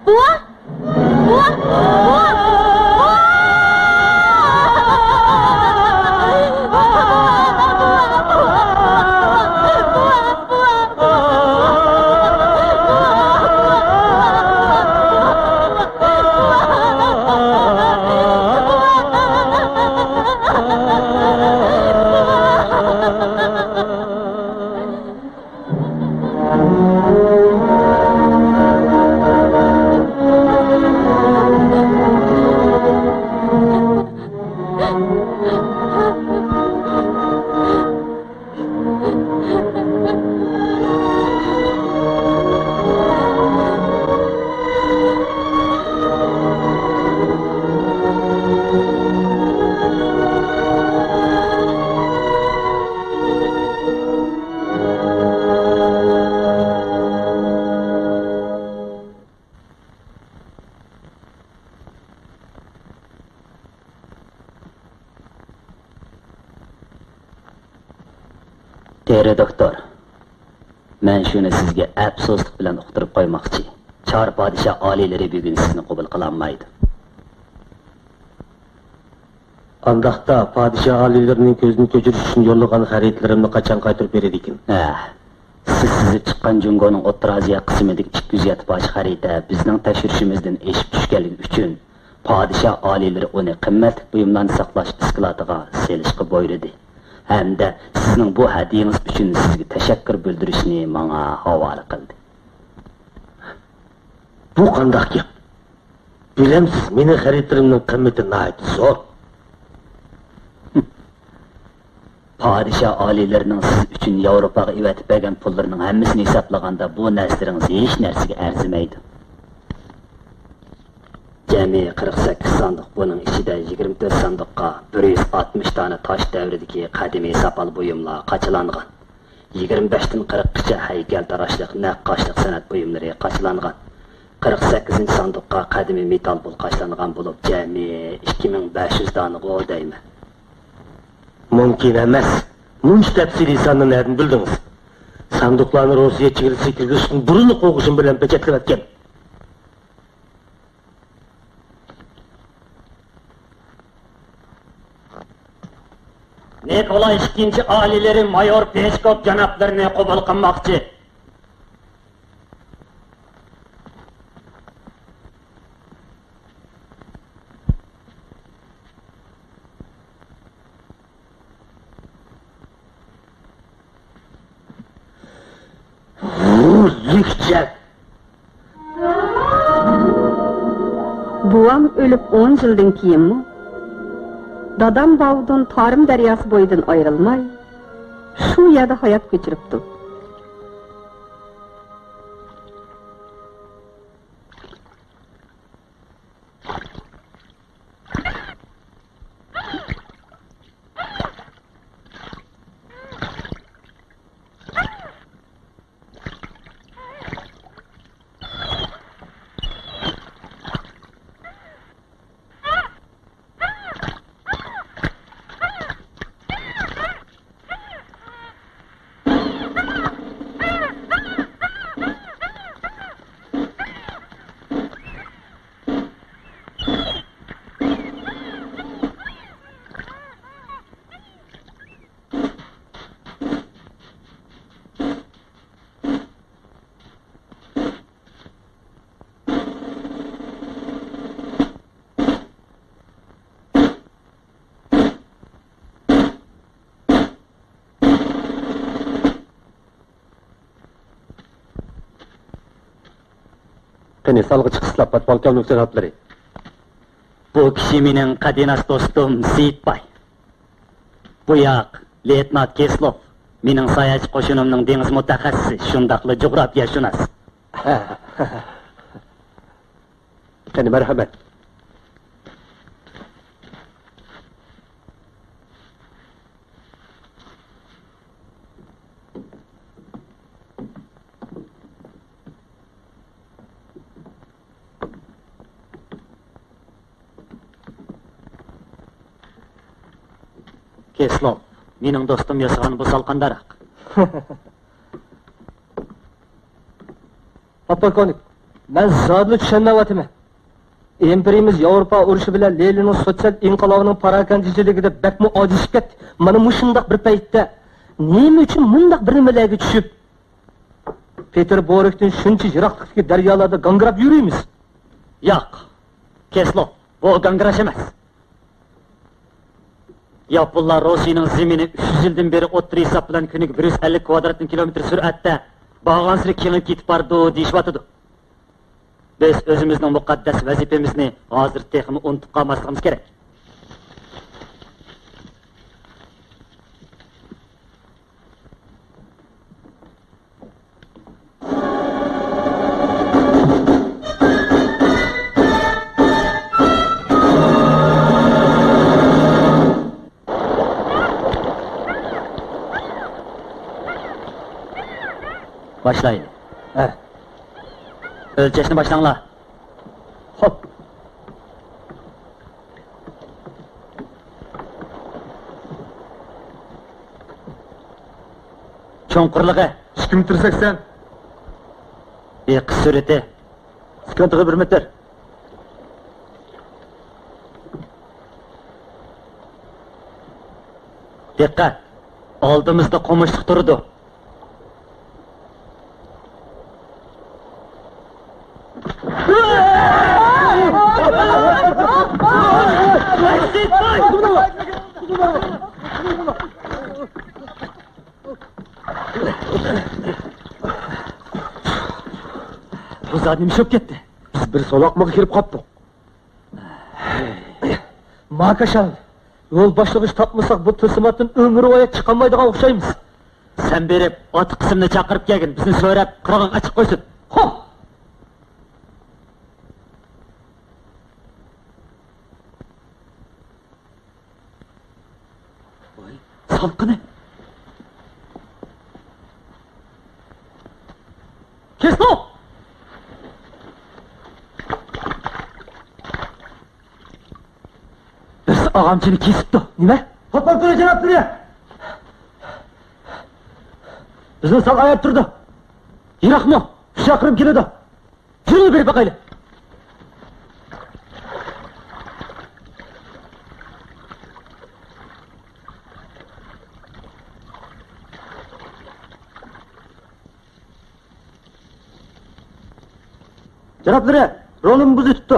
بوۋا! بوۋا! تېرە دوكتور، مەن شۇنى سىزگە ئەپسۇسلۇق بىلەن ئۇقتۇرۇپ قويماقچى. چار پادىشاھ ئالىيلىرى بۈگۈن سىزنى قوبۇل قىلالمايدۇ. ئانداقتا پادىشاھ ئالىيلىرىنىڭ كۆزىدىن كۆچۈرۈش ئۈچۈن يوللىغان خەرىتىلىرىمنى قاچان قايتۇرۇپ بېرىدىكىن؟ ھە، سىز سىزىپ چىققان جۇڭگونىڭ ئوتتۇرا ئاسىيا قىسمىدىكى ئىككى يۈز يەتتە پارچە خەرىتە بىزنىڭ تەكشۈرۈشىمىزدىن ئېشىپ چۈشكەنلىكى ئۈچۈن، پادىشاھ ئالىيلىرى ئۇنى قىممەتلىك بۇيۇملارنى ساقلاش ئىسكىلاتىغا سېلىشقا بۇيرۇدى ھەمدە سىزنىڭ بۇ ھەدىيىڭىز ئۈچۈن سىزگە تەشەككۈر بىلدۈرۈشنى ماڭا ھاۋالە قىلدى. بۇ قانداق گەپ؟ بىلەمسىز، مېنىڭ خەرىتىلىرىمنىڭ قىممىتى ناھايىتى زور. پادىشاھ ئالىيلىرىنىڭ سىز ئۈچۈن ياۋروپاغا ئېۋەتىپ بەرگەن پۇللىرىنىڭ ھەممىسىنى ھېسابلىغاندا، بۇ نەرسىلىرىڭىز ھېچ نەرسىگە ئەرزىمەيدۇ. جەمئىي قىرىق سەككىز ساندۇق، بۇنىڭ ئىچىدە يىگىرمە تۆت ساندۇققا بىر يۈز ئاتمىش دانە تاش دەۋرىدىكى قەدىمىي ساپال بۇيۇملار قاچىلانغان. يىگىرمە بەشتىن قىرىققىچە ھەيكەلتىراشلىق، نەققاشلىق سەنئەت بۇيۇملىرى قاچىلانغان. قىرىق سەككىزىنچى ساندۇققا قەدىمىي مېتال پۇل قاچىلانغان بولۇپ، جەمئىي ئىككى مىڭ بەش يۈز دانىغۇ دەيمەن. مۇمكىن ئەمەس. مۇنچە تەپسىلىي ساننى نەدىن بىلدىڭىز؟ ساندۇقلارنى روسىيە چېگرىسىگە كىرگۈزۈشتىن بۇرۇنلا قوغۇشۇم بىلەن پېچەتلىۋەتكەن. نىكولاي ئىككىنچى ئالىيلىرى مايور پېشكوف جانابلىرىنى قوبۇل قىلماقچى. ۋۇ، لۈكچەك! بوۋام ئۆلۈپ ئون يىلدىن كېيىنمۇ دادام باۋۇدۇن تارىم دەرياسى بويىدىن ئايرىلماي، شۇ يەردە ھايات كۆچۈرۈپتۇ. قېنى، سالغا چىقىشلا، پودپولكوۋنىك جانابلىرى. بۇ كىشى مېنىڭ قەدىناس دوستۇم سېيىتباي. بۇ ياق، لېيتېنانت كىسلوف، مېنىڭ ساياھەتچى قوشۇنۇمنىڭ دېڭىز مۇتەخەسسىسى، شۇنداقلا جۇغراپىيەشۇناس. قېنى، مەرھەمەت. كىسلوف، مېنىڭ دوستۇم ياسىغان بۇ سال قانداقراق؟ پودپولكوۋنىك، مەن زادىلا چۈشەنمەيۋاتىمەن. ئىمپېرىيىمىز ياۋروپا ئۇرۇشى بىلەن لېنىننىڭ سوتسىيال ئىنقىلابىنىڭ پاراكەندىچىلىكىدە بەكمۇ ئاجىزلىشىپ كەتتى. مانا مۇشۇنداق بىر پەيتتە نېمە ئۈچۈن مۇنداق بىر نېمىلەرگە چۈشۈپ، پېتېربۇرگتىن شۇنچە يىراقلىقتىكى دەريالاردا گاڭگىراپ يۈرىمىز؟ ياق، كىسلوف، بۇ گاڭگىراش ئەمەس. ياپونلار روسىيەنىڭ زېمىنى ئۈچ يۈز يىلدىن بېرى ئوتتۇرا ھېساب بىلەن كۈنىگە بىر يۈز ئەللىك كىلومېتىر سۈرئەتتە بارغانسېرى كېڭىيىپ كېتىپ بارىدۇ دېيىشىۋاتىدۇ. بىز ئۆزىمىزنىڭ مۇقەددەس ۋەزىپىمىزنى ھازىر تېخىمۇ ئۇنتۇپ قالماسلىقىمىز كېرەك. باشلايلى. ھە. ئۆلچەشنى باشلاڭلار. خوپ. چوڭقۇرلۇقى؟ ئىككى مېتىر سەكسەن. ئېقىش سۈرئىتى؟ سېكۇنتىغا بىر مېتىر. دىققەت! ئالدىمىزدا قومۇشلۇق تۇرىدۇ. بۇ زادى نېمە ئىش بولۇپ كەتتى؟ بىز بىر سولاقمىغا كىرىپ قاپتۇق. ماكاشال، يول باشلىغۇچ تاپمىساق، بۇ تىلسىماتتىن ئۆمۈرۋايەت چىقالمايدىغان ئوخشايمىز. سەن بېرىپ، ئاتا قىسىمنى چاقىرىپ كەلگىن، بىزنى سۆرەپ، قىرغاققا چىقىپ قويسۇن. خوپ! ۋاي، سالقىنى! كىسلوف! بىرسى ئاغامچىنى كېسىپتۇ. نېمە؟ قوپال تۇرۇڭ، جاناب، تۇرۇڭ! بىزنى سال ئاياپ تۇرىدۇ. يىراقمۇ؟ ئۈچ چاقىرىم كېلىدۇ. يۈرۈڭ، بېرىپ باقايلى. جانابلىرى، رولىمنى بۇزۇۋېتىپتۇ.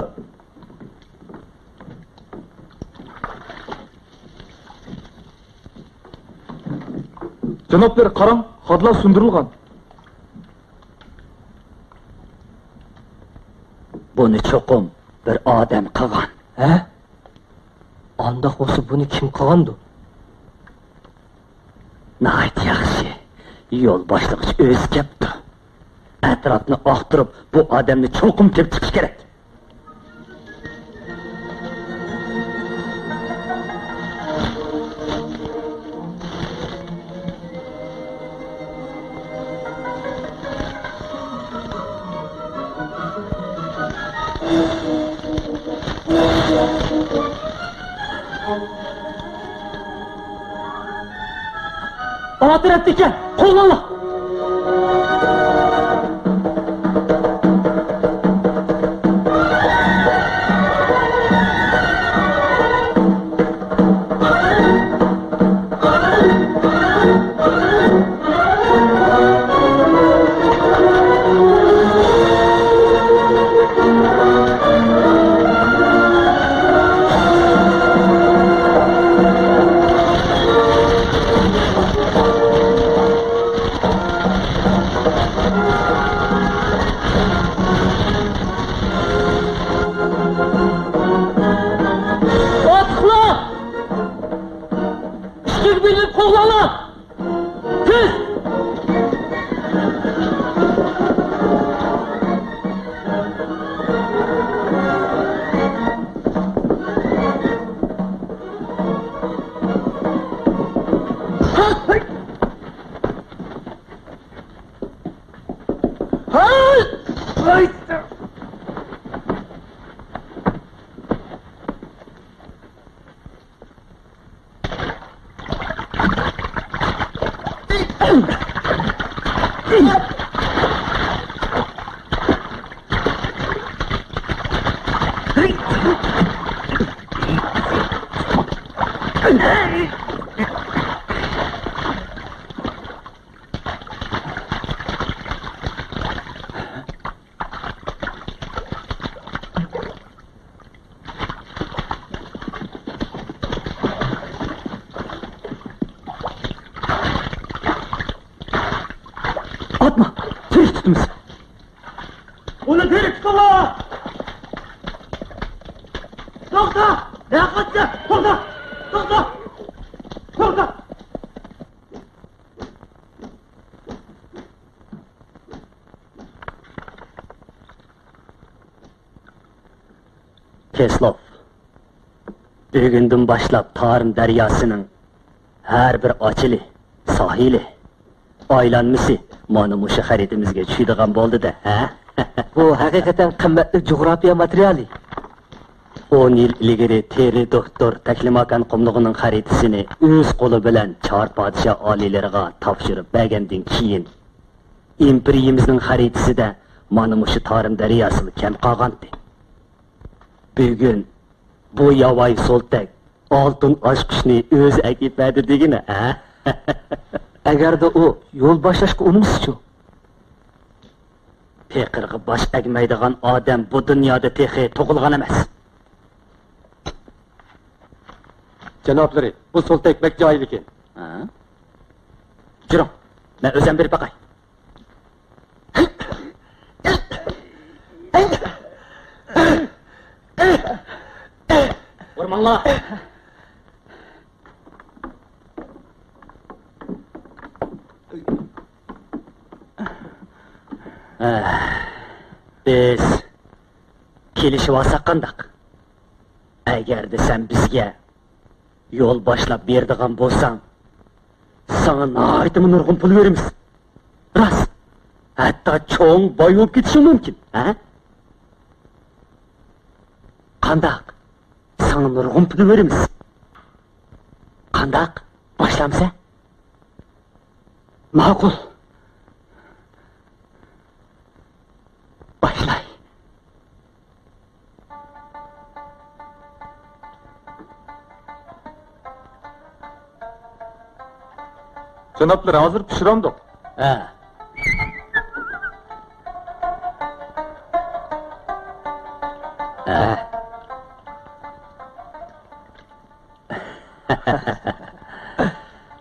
جانابلىرى، قاراڭ، خادىلار سۇندۇرۇلغان. بۇنى چوقۇم بىر ئادەم قىلغان. ھە؟ ئانداق بولسا، بۇنى كىم قىلغاندۇ؟ ناھايىتى ياخشى. يول باشلىغۇچ ئۆزى كەپتۇ. ئەتراپنى ئاختۇرۇپ، بۇ ئادەمنى چوقۇم تېپىپ چىقىش كېرەك. ئاۋۇ تەرەپتە ئىكەن، قوغلاڭلار! بېرىپ قوغلاڭلار! تېز! ئاتما! تىرىك تۇتىمىز! ئۇنى تىرىك تۇتۇڭلار! توختا! نەقەتتە! توختا! توختا! توختا! كېسلوف، بۈگۈندىن باشلاپ تارىم دەرياسىنىڭ ھەر بىر ئاچىلى، ساھىلى، ئايلانمىسى مانا مۇشۇ خەرىتىمىزگە چۈشىدىغان بولدى-دە، ھە؟ بۇ ھەقىقەتەن قىممەتلىك جۇغراپىيە ماتېرىيالى. ئون يىل ئىلگىرى تېررى دوكتور تەكلىماكان قۇملۇقىنىڭ خەرىتىسىنى ئۆز قولى بىلەن چار پادىشاھ ئالىيلىرىغا تاپشۇرۇپ بەرگەندىن كېيىن، ئىمپېرىيىمىزنىڭ خەرىتىسىدە مانا مۇشۇ تارىم دەرياسىلا كەم قالغانتى. بۈگۈن بۇ ياۋايى سولتەك ئالتۇن ئاچقۇچنى ئۆزى ئەكېلىپ بەردى دېگىنە، ھە؟ ئەگەردە ئۇ يول باشلاشقا ئۇنىمىسىچۇ؟ پېقىرغا باش ئەگمەيدىغان ئادەم بۇ دۇنيادا تېخى تۇغۇلغان ئەمەس. جانابلىرى، بۇ سولتەك بەك جايىلىكەن. ھە؟ جۈرۈڭ، مەن ئۆزۈم بېرىپ باقاي. ئۇرماڭلار! ھە، بىز كېلىشىۋالساق قانداق؟ ئەگەردە سەن بىزگە يول باشلاپ بېرىدىغان بولساڭ، ساڭا ناھايىتىمۇ نۇرغۇن پۇل بېرىمىز. راست، ھەتتا چوڭ باي بولۇپ كېتىشىڭ مۇمكىن، ھە؟ قانداق؟ ساڭا نۇرغۇن پۇل بېرىمىز. قانداق؟ باشلامسەن؟ ماقۇل. باشلاي. جانابلىرى، ھازىر پىشۇرامدۇق؟ ھە. ھە.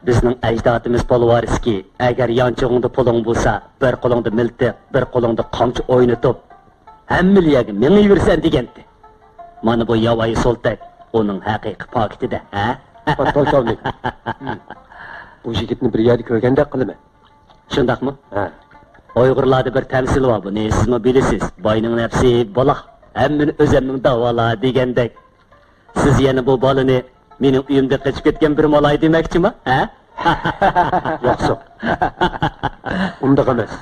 بىزنىڭ ئەجدادىمىز بولۇۋارسكى، ئەگەر يانچۇقۇڭدا پۇلۇڭ بولسا، بىر قولۇڭدا مىلتىق، بىر قولۇڭدا قامچا ئوينىتىپ، ھەممىلا يەرگە مېڭىۋېرىسەن دېگەنتى. مانا بۇ ياۋايى سولتەك ئۇنىڭ ھەقىقىي پاكىتى-دە، ھە؟ پولكوۋنىك، بۇ يىگىتنى بىر يەردە كۆرگەندەك قىلىمەن. شۇنداقمۇ؟ ھە. ئۇيغۇرلاردا بىر تەمسىل بار، بۇنى سىزمۇ بىلىسىز، «باينىڭ نەپسى بالا، ھەممىنى ئۆزەمنىڭ داۋالا» دېگەندەك. سىز يەنە بۇ بالىنى مېنىڭ ئۆيۈمدىن قېچىپ كەتكەن بىر مالاي دېمەكچىما، ھە؟ ياقسۇ. ئۇنداق ئەمەس.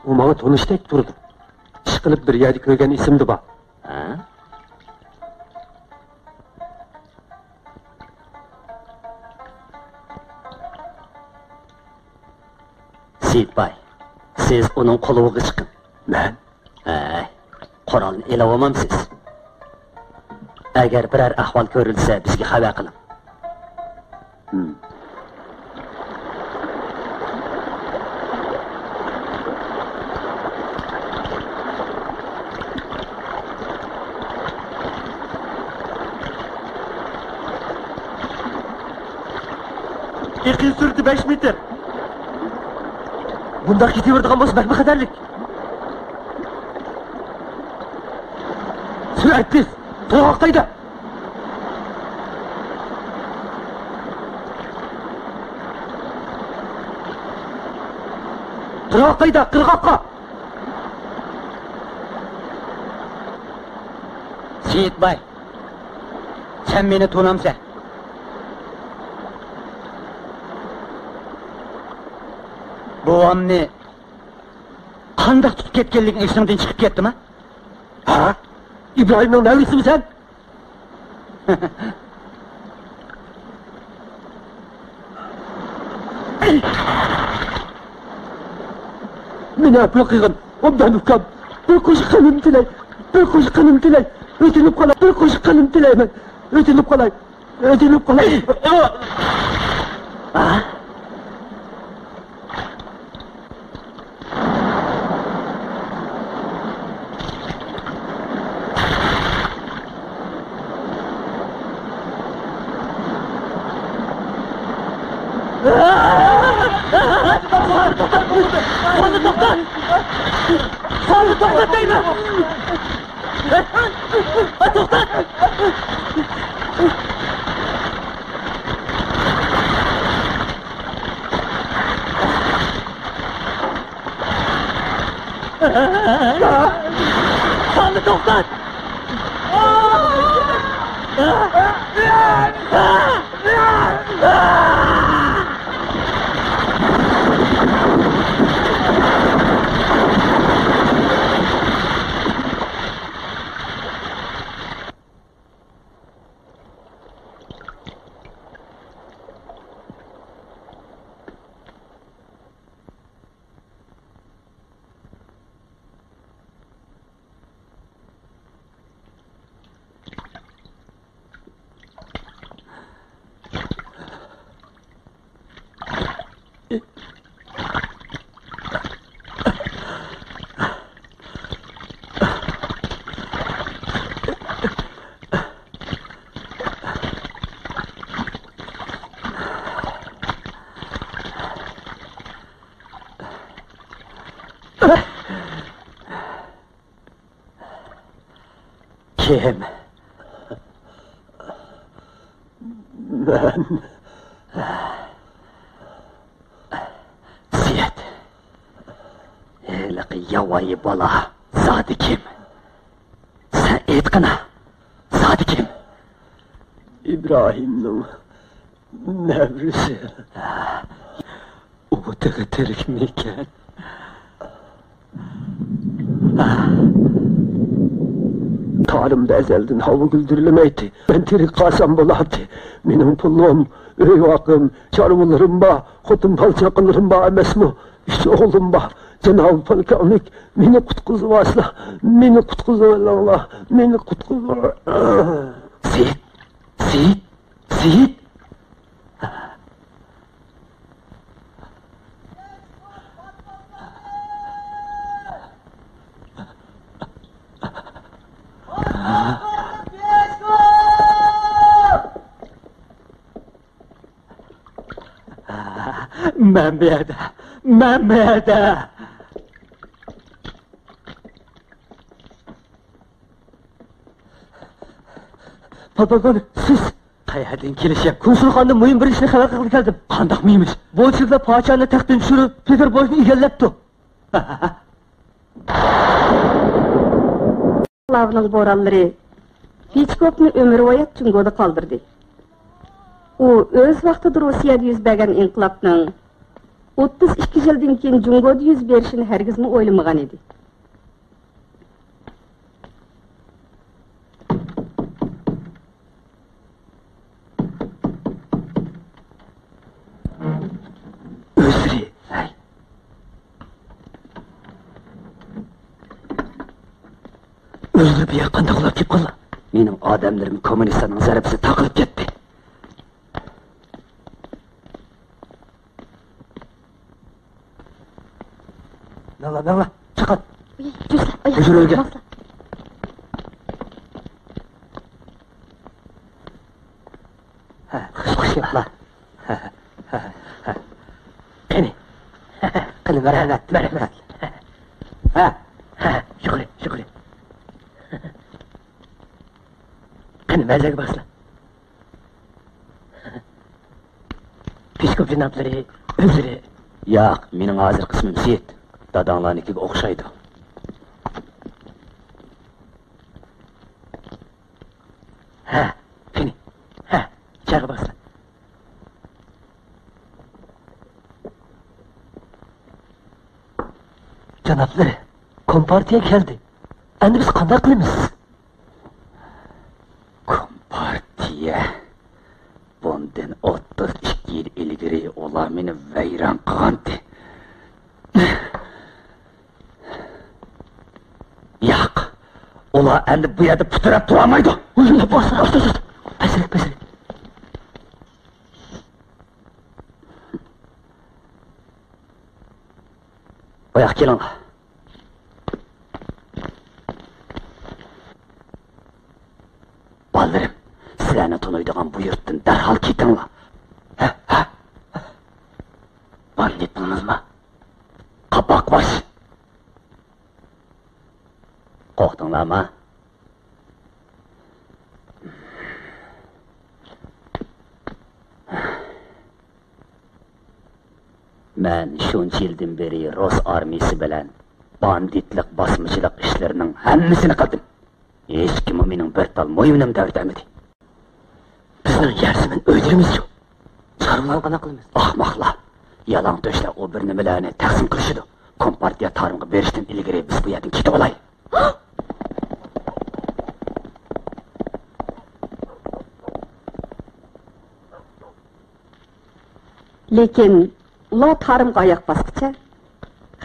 ئۇ ماڭا تونۇشتەك تۇرىدۇ. ئىشقىلىپ بىر يەردە كۆرگەن ئېسىمدە بار. ھە؟ سېيىتباي، سىز ئۇنىڭ قۇلۇبىغا چىقىڭ. مەن؟ ھەي، قورالنى ئېلىۋالمامسىز؟ ئەگەر بىرەر ئەھۋال كۆرۈلسە، بىزگە خەۋەر قىلىڭ. ھىم. ئېقىن سۈرئىتى بەش مېتىر. بۇنداق كېتىۋېرىدىغان بولسا بەكمۇ خەتەرلىك. سۈرئەت تېز. تولغاق قايدا؟ قىرغاق قايدا؟ قىرغاققا! سېيىت باي، سەن مېنى تونامسەن؟ بوۋامنى قانداق تۇتۇپ كەتكەنلىكىڭ ئېسىڭدىن چىقىپ كەتتىما؟ ھە؟ ئىبراھىمنىڭ نەۋرىسىمۇ سەن؟ مېنى ئەپۇ قىلغىن، ئوبدان ئۇكام. بىر قوشۇق قېنىمنى تىلەي، بىر قوشۇق قېنىمنى تىلەي. ئۆتۈنۈپ قالاي، بىر قوشۇق قېنىمنى تىلەيمەن. ئۆتۈنۈپ قالاي، ئۆتۈنۈپ قالاي. ساننى توختات دەيمەن! توختات! ساننى توختات! كىم؟ مەن. سېيىت، ھېلىقى ياۋايى بالا زادى كىم؟ سەن ئېيتقىنا، زادى كىم؟ ئىبراھىمنىڭ نەۋرىسى. ئۇ تېخى تىرىكمىكەن؟ تارىم ئەزەلدىن ھاۋا گۈلدۈرلىمەيتتى. مەن تىرىك قالسام بولاتتى. مېنىڭ پۇلۇم، ئۆي-ۋاقىم، چارۋىلىرىم بار، خوتۇن بالا-چاقىلىرىم بار ئەمەسمۇ؟ ئۈچ ئوغلۇم بار. جانابىي پولكوۋنىك، مېنى قۇتقۇزۇۋالسىلا، مېنى قۇتقۇزۇۋېلىڭلار، مېنى قۇتقۇزۇۋال. سېيىت، سېيىت، سېيىت! مەن بۇ يەردە، مەن بۇ يەردە. پالپالپان، سىز؟ قەيەردىن كېلىشىم؟ كونسۇلخانىدىن مۇھىم بىر ئىشنى خەۋەر قىلغىلى كەلدىم. قانداق مۇھىم ئىش؟ بولشېۋىكلار پادىشاھنى تەختتىن چۈشۈرۈپ، پېتېربۇرگنى ئىگىلەپتۇ. ئىنقىلابىنىڭ بورانلىرى پىچكوفنى ئۆمۈرۋايەت جۇڭگودا قالدۇردى. ئۇ ئۆز ۋاقتىدا روسىيەدە يۈز بەرگەن ئىنقىلابنىڭ ئوتتۇز ئىككى يىلدىن كېيىن جۇڭگودا يۈز بېرىشىنى ھەرگىزمۇ ئويلىمىغان ئىدى. ئۆزلىرى، ھەي. ئۆزلىرى بۇ يەرگە قانداق ئۇلاپ كېلىپ قالدى؟ مېنىڭ ئادەملىرىم كوممۇنىستلارنىڭ زەربىسىدە تاقىلىپ كەتتى. مېڭلا، مېڭلا، چىقىڭ. ئۇي، جۈرسە، ئاياق. ھۇزۇر ئۆيگە. ماڭسا. ھە، خۇش، خۇش كېلىپلا. ھە، ھە، ھە، ھە. قېنى. قېنى، مەرھەمەت، مەرھەمەت. ھە، ھە، شۈكرى، شۈكرى. قېنى، مەزەگە باسلا. پىشكوپ جانابلىرى ئۆزلىرى. ياق، مېنىڭ ھازىرقى ئىسمىم سېيىت. داداڭلارنىڭكىگە ئوخشايدۇ. ھە، قېنى، ھە، ئىچەرگە بارسىلەر. جانابلىرى، كومپارتىيە كەلدى. ئەمدى بىز قانداق قىلىمىز؟ كومپارتىيە. بۇندىن ئوتتۇز ئىككى يىل ئىلگىرى ئۇلار مېنى ۋەيران قىلغانتى. ياق، ئۇلار ئەمدى بۇ يەردە پۇتراپ تۇرالمايدۇ. ئاست، ئاست، ئاست. پەسرەك، پەسرەك. بۇياققا كېلىڭلار. بالىلىرىم، سىلەرنى تونۇيدىغان بۇ يۇرتتىن دەرھال كېتىڭلار. ھە، ھە. باندىتنىڭمىزما؟ قاپاق باش. قورقتۇڭلارما؟ مەن شۇنچە يىلدىن بېرى رۇس ئارمىيىسى بىلەن باندىتلىق، باسمىچىلىق ئىشلىرىنىڭ ھەممىسىنى قىلدىم. ھېچكىممۇ مېنىڭ بىر تال مويۇنۇمنى تەۋرىتەلمىدى. بىزنىڭ يەر زېمىن ئۆيلىرىمىزچۇ؟ چارۋىلارنى قانداق قىلىمىز؟ ئاخماقلار! يالاڭ تۆشلەر ئۇ بىر نېمىلەرنى تەقسىم قىلىشىدۇ. كومپارتىيە تارىمغا بېرىشتىن ئىلگىرى بىز بۇ يەردىن كېتىۋالايلى. لېكىن ئۇلار تارىمغا ئاياق باسقىچە،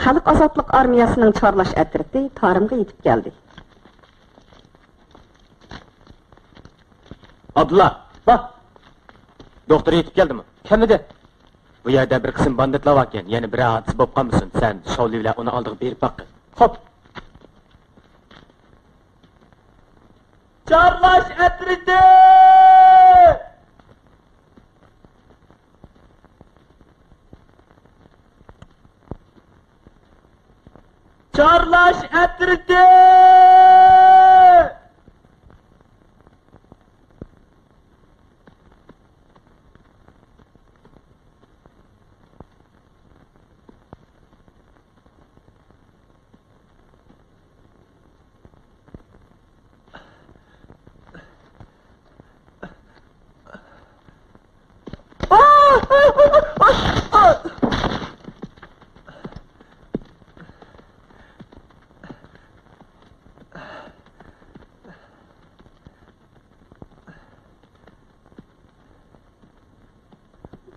خەلق ئازادلىق ئارمىيەسىنىڭ چارلاش ئەترىتى تارىمغا يېتىپ كەلدى. ئابدۇللا، با! دوختۇر يېتىپ كەلدىمۇ؟ كەلمىدى. بۇ يەردە بىر قىسىم باندىتلار باركەن، يەنە بىرەر ھادىسە بولۇپ قالمىسۇن، سەن شاۋلى بىلەن ئۇنىڭ ئالدىغا بېرىپ باققىن. خوپ. چارلاش ئەترىتى! چارلاش ئەترىتى!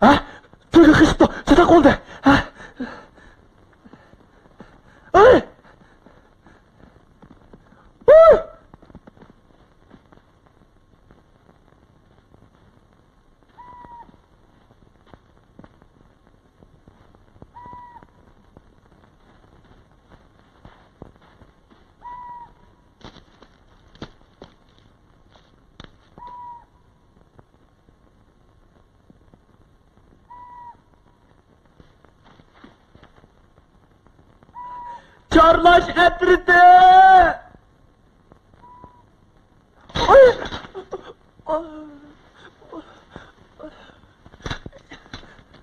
ھە؟ تۆگە قېچىپتۇ، چاتاق بولدى. ھە؟ ئەي! ھۇي! چارلاش ئەترىتى!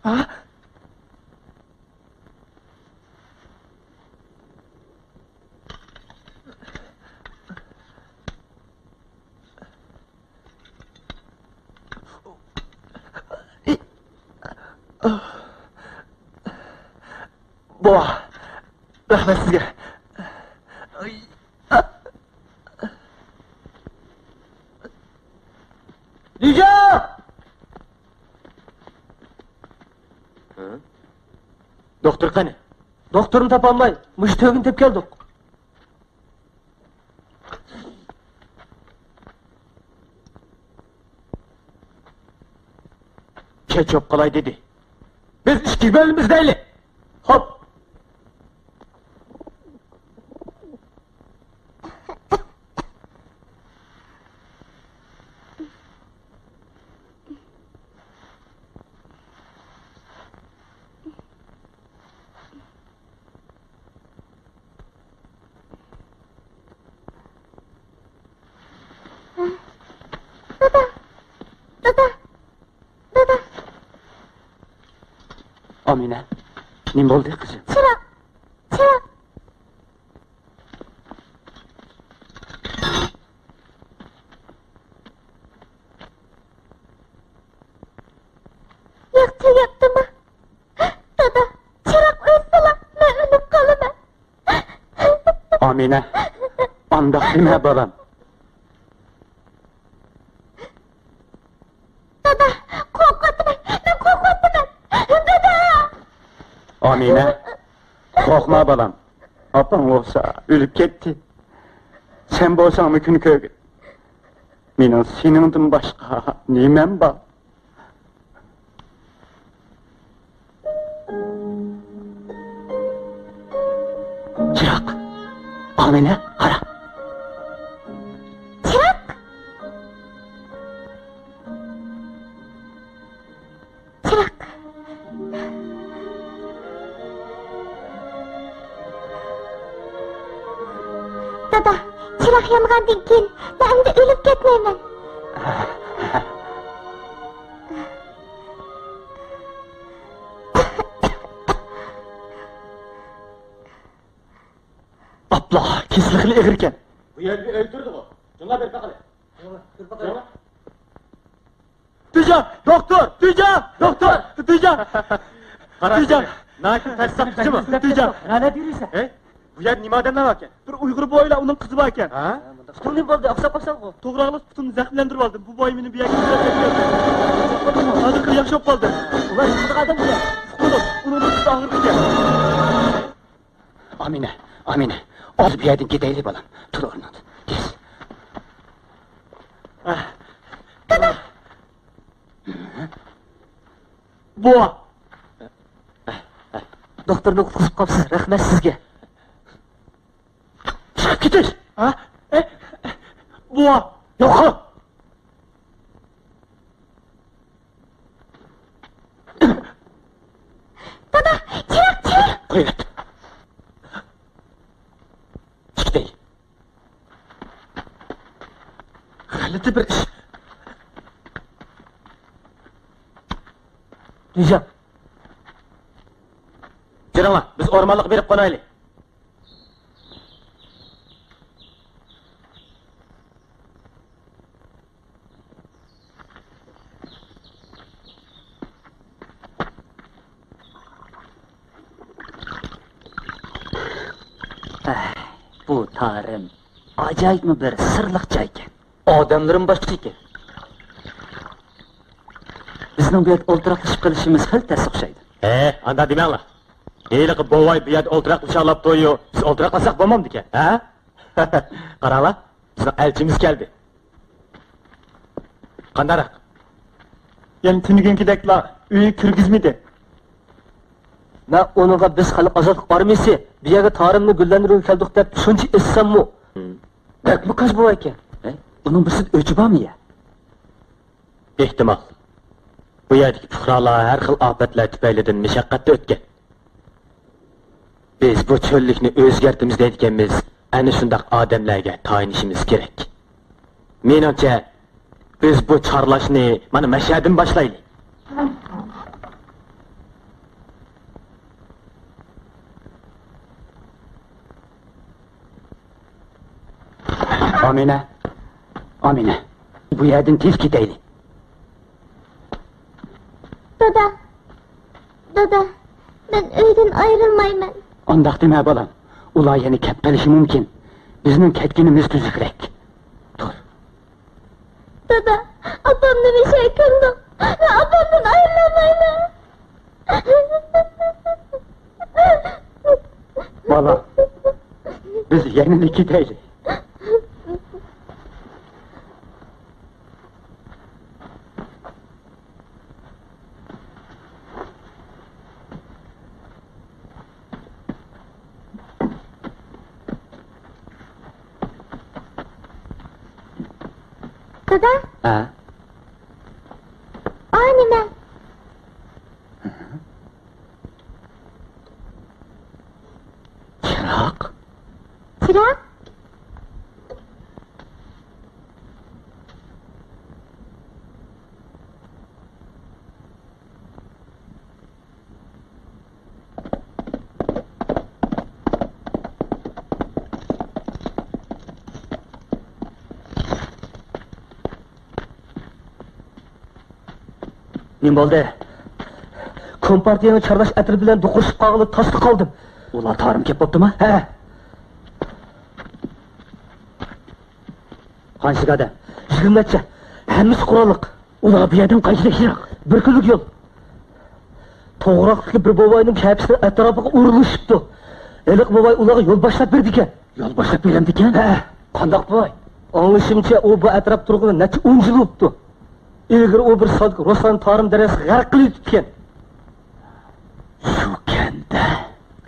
ھە؟ بوۋا، رەھمەت سىزگە. دىجا! دوختۇر قېنى؟ دوختۇرنى تاپالماي، مۇشۇ تۆگىنى تېپىپ كەلدۇق. كەچ بولۇپ قالاي دېدى. بىز ئىككىگە بۆلۈنىمىز دەيلى. خوپ. دادا! دادا! دادا! ئامىنە، نېمە بولدى، قىزىم؟ چىراغ! چىراغ! ئامىنە، ئانداق دېمە، بالام. دادا، قورقۇۋاتىمەن، مەن قورقۇۋاتىمەن. دادا! ئامىنە، قورقما، بالام. ئاپاڭ بولسا ئۆلۈپ كەتتى. سەن بولساڭمۇ كۈن كۆرگىن. مېنىڭ سېنىڭدىن باشقا نېمەم بار؟ چىراغ! ئامىنە، قارا! چىراغ! چىراغ! دادا، چىراغ يانغاندىن كېيىن مەن ئەمدى ئۆلۈپ كەتمەيمەن. ئاپلا، كېسىلى خېلى ئېغىركەن. بۇ يەردە بىر ئۆي تۇرىدىغۇ. شۇڭا بېرىپ باقايلى. شۇڭا. تۈيجان، دوختۇر، تۈيجان، دوختۇر، تۈيجان. قارا، تۈيجان. ناھايىتى تەس ساقچىمۇ؟ تۈيجان. نەدە يۈرۈيسەن؟ ھەي، بۇ يەردە نېمە ئادەملەر باركەن؟ بىر ئۇيغۇر بوۋايلا ئۇنىڭ قىزى باركەن. ھە؟ پۇتۇڭ نېمە بولدى؟ ئاقساپ قاپسەنغۇ؟ توغراقلىق پۇتۇمنى زەخىملەندۈرۈۋالدىم. بۇ بوۋاي مېنى بۇ يەرگە كۆتۈرۈپ كەلدى. ھازىر خېلى ياخشى بولۇپ قالدى. ئۇلار نېمىدىغان ئادەم بۇلار؟ ئۇقمىدىم. ئۇنىڭ پۇتى ئاغرىدىكەن. ئامىنە، ئامىنە، ھازىر بۇ يەردىن كېتەيلى، بالام. تۇر ئورنۇڭدىن. تېز. بوۋا! دوختۇرنى قۇتقۇزۇپ قاپسىز، رەھمەت سىزگە. چىقىپ كېتىش! ھە؟ ئە؟ بوۋا! يوقال! دادا، چىراغ، چىراغ! قويۇۋەت. چىقتى. غەلىتە بىر ئىش. تۈيجان. يۈرۈڭلار، بىز ئورمانلىققا بېرىپ قونايلى. ئەھ، بۇ تارىم ئاجايىپمۇ بىر سىرلىق جايكەن. ئادەملىرىمۇ باشقىچە ئىكەن. بىزنىڭ بۇ يەردە ئولتۇراقلىشىپ قېلىشىمىز خېلى تەس ئوخشايدۇ. ھە، ئانداق دېمەڭلار. ھېلىقى بوۋاي بۇ يەردە ئولتۇراقلىشالاپتۇ-يۇ، بىز ئولتۇراقلاشساق بولمامدىكەن، ھە؟ قاراڭلار، بىزنىڭ ئەلچىمىز كەلدى. قانداقراق؟ يەنە تۈنۈگۈنكىدەكلا ئۆيگە كىرگۈزمىدى. مەن ئۇنىڭغا بىز خەلق ئازادلىق ئارمىيەسى بۇ يەرگە تارىمنى گۈللەندۈرگىلى كەلدۇق دەپ شۇنچە ئېيتساممۇ، بەكمۇ كاج بوۋايكەن. ھەي، ئۇنىڭ بىرسىدە ئۆچى بارمۇ يا؟ ئېھتىمال. بۇ يەردىكى پۇقرالار ھەر خىل ئاپەتلەر تۈپەيلىدىن مۇشەققەتتە ئۆتكەن. بىز بۇ چۆللۈكنى ئۆزگەرتىمىز دەيدىكەنمىز، ئەنە شۇنداق ئادەملەرگە تايىنىشىمىز كېرەك. مېنىڭچە، بىز بۇ چارلاشنى مانا مەشەدىن باشلايلى. ئامىنە، ئامىنە، بۇ يەردىن تېز كېتەيلى. دادا، دادا، مەن ئۆيدىن ئايرىلمايمەن. ئانداق دېمە، بالام. ئۇلار يەنە كەپ قېلىشى مۇمكىن. بىزنىڭ كەتكىنىمىز تۈزۈكرەك. تۇر. دادا، ئاپامنى مەشەگە كۆمدۈڭ. مەن ئاپامدىن ئايرىلالمايمەن. بالام، بىز يەنىلا كېتەيلى. دادا. ھە؟ ئا نېمە؟ چىراغ. چىراغ؟ نېمە بولدى؟ كومپارتىيەنىڭ چارلاش ئەترىتى بىلەن دوقۇرۇشۇپ قالغىلى تاسلا قالدىم. ئۇلار تارىم كەپ بوپتىما؟ ھە. نەچچە ئادەم؟ يىگىرمە نەچچە. ھەممىسى قوراللىق. ئۇلار بۇ يەردىن قانچىلىك يىراق؟ بىر كۈنلۈك يول. توغراقتىكى بىر بوۋاينىڭ كەپىسىنىڭ ئەتراپىغا ئورۇنلىشىپتۇ. ھېلىقى بوۋاي ئۇلارغا يول باشلاپ بېرىدىكەن. يول باشلاپ بېرەمدىكەن؟ ھە. قانداق بوۋاي؟ ئاڭلىشىمچە، ئۇ بۇ ئەتراپتا تۇرغىلى نەچچە ئون يىل بوپتۇ. ئىلگىرى ئۇ بىر سادىق روسلان تارىم دەرياسىغا غەرق قىلىۋېتىپتىكەن. شۇ كەندە.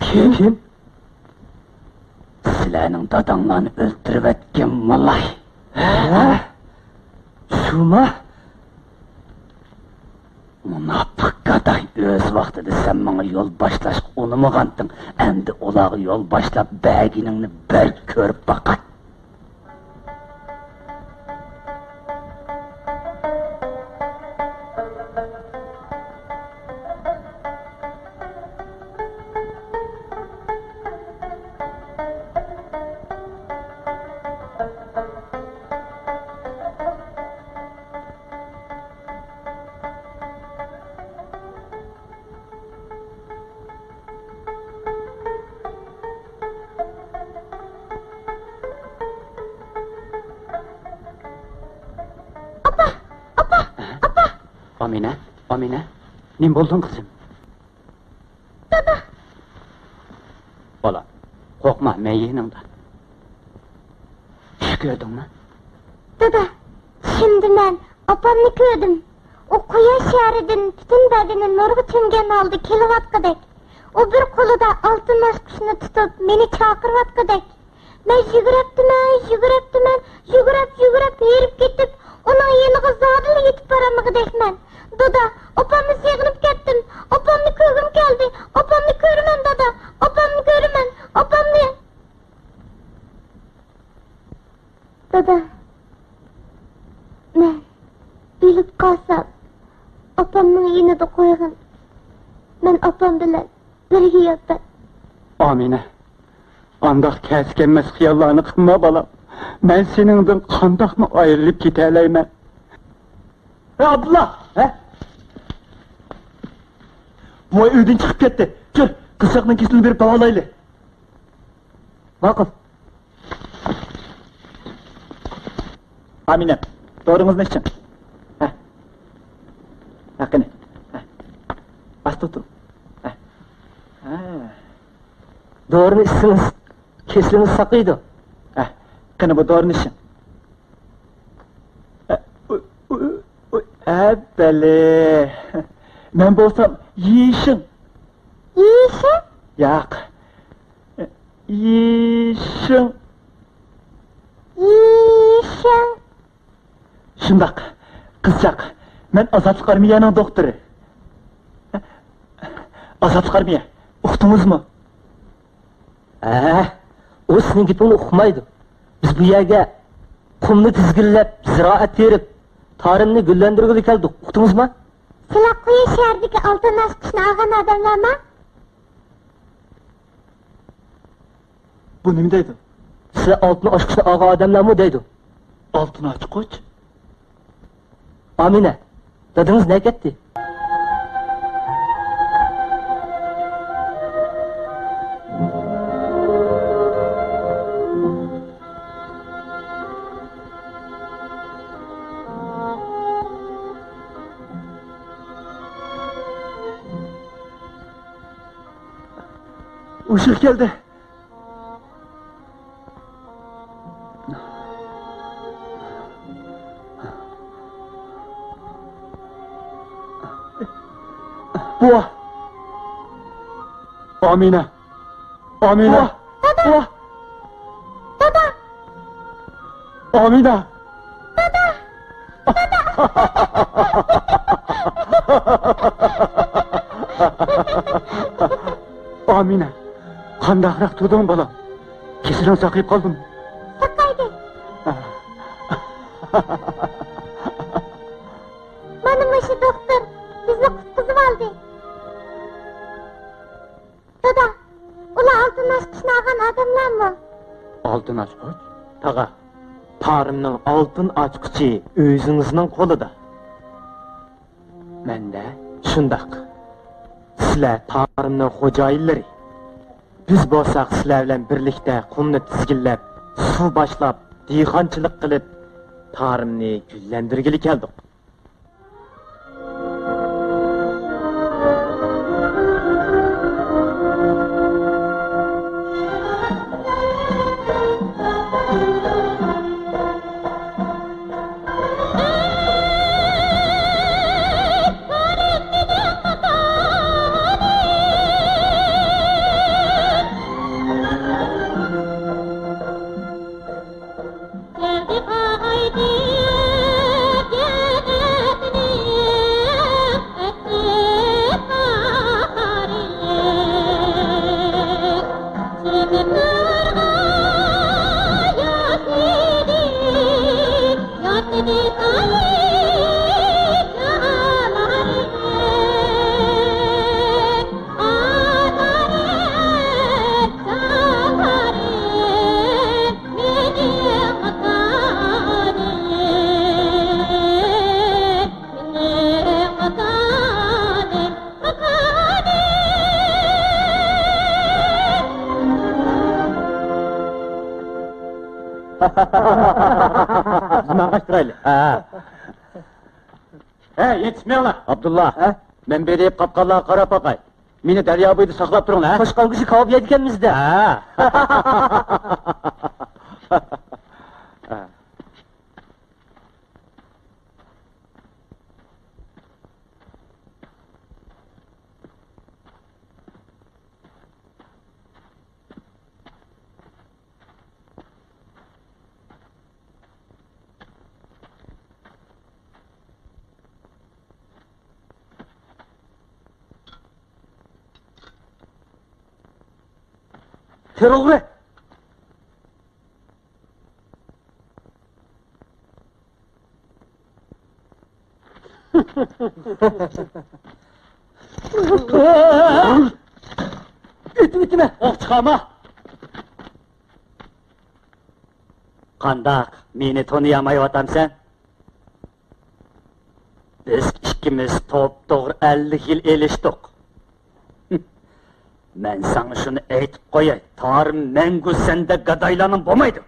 كىم؟ كىم؟ سىلەرنىڭ داداڭلارنى ئۆلتۈرۈۋەتكەن مالاي. ھە؟ شۇما؟ مۇناپىق گاداي، ئۆز ۋاقتىدا سەن ماڭا يول باشلاشقا ئۇنىمىغانتىڭ، ئەمدى ئۇلارغا يول باشلاپ بەرگىنىڭنى بىر كۆرۈپ باقاي. ئاپا! ئاپا! ئاپا! ئامىنە، ئامىنە، نېمە بولدۇڭ قىزىم؟ دادا! بالام، قورقما، مەن يېنىڭدا. چۈش كۆردۈڭمۇ؟ دادا، چۈشۈمدە مەن ئاپامنى كۆردۈم. ئۇ قۇياش شەھىرىدىن پۈتۈن بەدىنى نۇرغا چۆمگەن ھالدا كېلىۋاتقۇدەك. ئۇ بىر قولىدا ئالتۇن ئاچقۇچنى تۇتۇپ، مېنى چاقىرىۋاتقۇدەك. مەن يۈگۈرۈپتىمەن، يۈگۈرۈپتىمەن، يۈگۈرۈپ، يۈگۈرۈپ ھېرىپ كېتىپ، ئۇنىڭ يېنىغا زادىلا يېتىپ بارالمىغۇدەكمەن. دادا، ئاپامنى سېغىنىپ كەتتىم. ئاپامنى كۆرگۈم كەلدى. ئاپامنى كۆرىمەن، دادا. ئاپامنى كۆرىمەن. ئاپامنى. دادا، مەن ئۆلۈپ قالسام، ئاپامنىڭ يېنىدا قويغىن. مەن ئاپام بىلەن بىرگە ياتاي. ئامىنە، ئانداق كەسكەنمەس خىياللارنى قىلما، بالام. مەن سېنىڭدىن قانداقمۇ ئايرىلىپ كېتەلەيمەن؟ ھە، ئابدۇللا! ھە؟ بوۋاي ئۆيدىن چىقىپ كەتتى. كىر، قىزچاقنىڭ كېسىلىنى بېرىپ داۋالايلى. ماقۇل. ئامىنە، دورىڭىزنى ئىچىڭ. ھە. ھە، قېنى. ھە. ئاستا تۇرۇڭ. ھە. ھە. دورىنى ئىچسىڭىز، كېسىلىڭىز ساقىيىدۇ. ھە. قېنى، بۇ دورىنى ئىچىڭ. ھە. ئۇي، ئۇي، ئۇي. ھە، بەلى. مەن بولسام يېشىڭ. يېشىڭ؟ ياق. يېشىڭ. يېشىڭ. شۇنداق، قىزچاق، مەن ئازادلىق ئارمىيەنىڭ دوختۇرى. ئازادلىق ئارمىيە، ئۇقتىڭىزمۇ؟ ھە، ئۇ سېنىڭ گېپىڭنى ئۇقمايدۇ. بىز بۇ يەرگە قۇمنى تىزگىنلەپ، زىرائەت تېرىپ، تارىمنى گۈللەندۈرگىلى كەلدۇق، ئۇقتىڭىزمۇ؟ سىلەر قۇياش شەھىرىدىكى ئالتۇن ئاچقۇچنى ئالغان ئادەملەرمۇ؟ بۇ نېمە دەيدۇ؟ سىلەر ئالتۇن ئاچقۇچنى ئالغان ئادەملەرمۇ دەيدۇ. ئالتۇن ئاچقۇچ؟ ئامىنە، دادىڭىز نەگە كەتتى؟ ئۇششۇق كەلدى. بوۋا! ئامىنە! ئامىنە! بوۋا! دادا! بوۋا! دادا! ئامىنە! دادا! دادا! ئامىنە، قانداقراق تۇردۇڭ، بالام؟ كېسىلىڭ ساقىيىپ قالدىمۇ؟ ساقايدى. مانا مۇشۇ دوختۇر بىزنى قۇتقۇزۇۋالدى. دادا، ئۇلار ئالتۇن ئاچقۇچنى ئالغان ئادەملەرمۇ؟ ئالتۇن ئاچقۇچ؟ تاغا، تارىمنىڭ ئالتۇن ئاچقۇچى ئۆزىڭىزنىڭ قولىدا. مەندە؟ شۇنداق. سىلەر تارىمنىڭ خوجايىنلىرى. بىز بولساق سىلەر بىلەن بىرلىكتە قۇمنى تىزگىنلەپ، سۇ باشلاپ، دېھقانچىلىق قىلىپ، تارىمنى گۈللەندۈرگىلى كەلدۇق. بىز ماڭغاچ تۇرايلى. ھە. ھە، يېتىشمەڭلار. ئابدۇللا، ھە؟ مەن بېرىپ قاپقانلارغا قاراپ باقاي. مېنى دەريا بويىدا ساقلاپ تۇرۇڭلار، ھە؟ توشقانغۇچى كاۋاپ يەيدىكەنمىز-دە. ھە. تېررورغا! ئۆتۈم، ئۆتۈمە! ئوق چىقارما! قانداق، مېنى تونۇيالمايۋاتامسەن؟ بىز ئىككىمىز توپتوغرا ئەللىك يىل ئېلىشتۇق. مەن ساڭا شۇنى ئېيتىپ قوياي، تارىم مەڭگۈ سەندەك گادايلارنىڭ بولمايدۇ.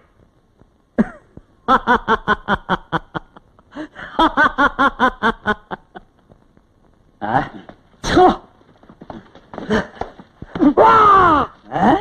ھە؟ چىقىڭ! ھە؟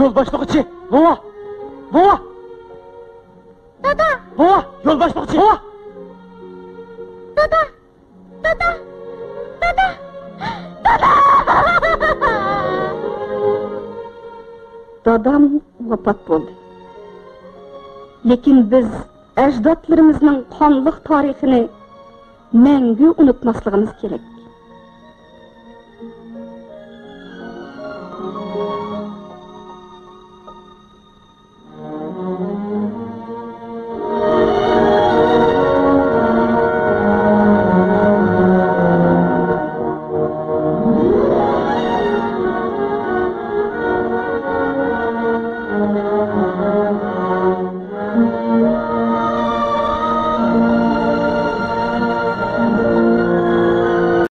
يول باشلىغۇچى! بوۋا! بوۋا! دادا! بوۋا! يول باشلىغۇچى! بوۋا! دادا! دادا! دادا! دادا! دادام ۋاپات بولدى. لېكىن بىز ئەجدادلىرىمىزنىڭ قانلىق تارىخىنى مەڭگۈ ئۇنتۇماسلىقىمىز كېرەك.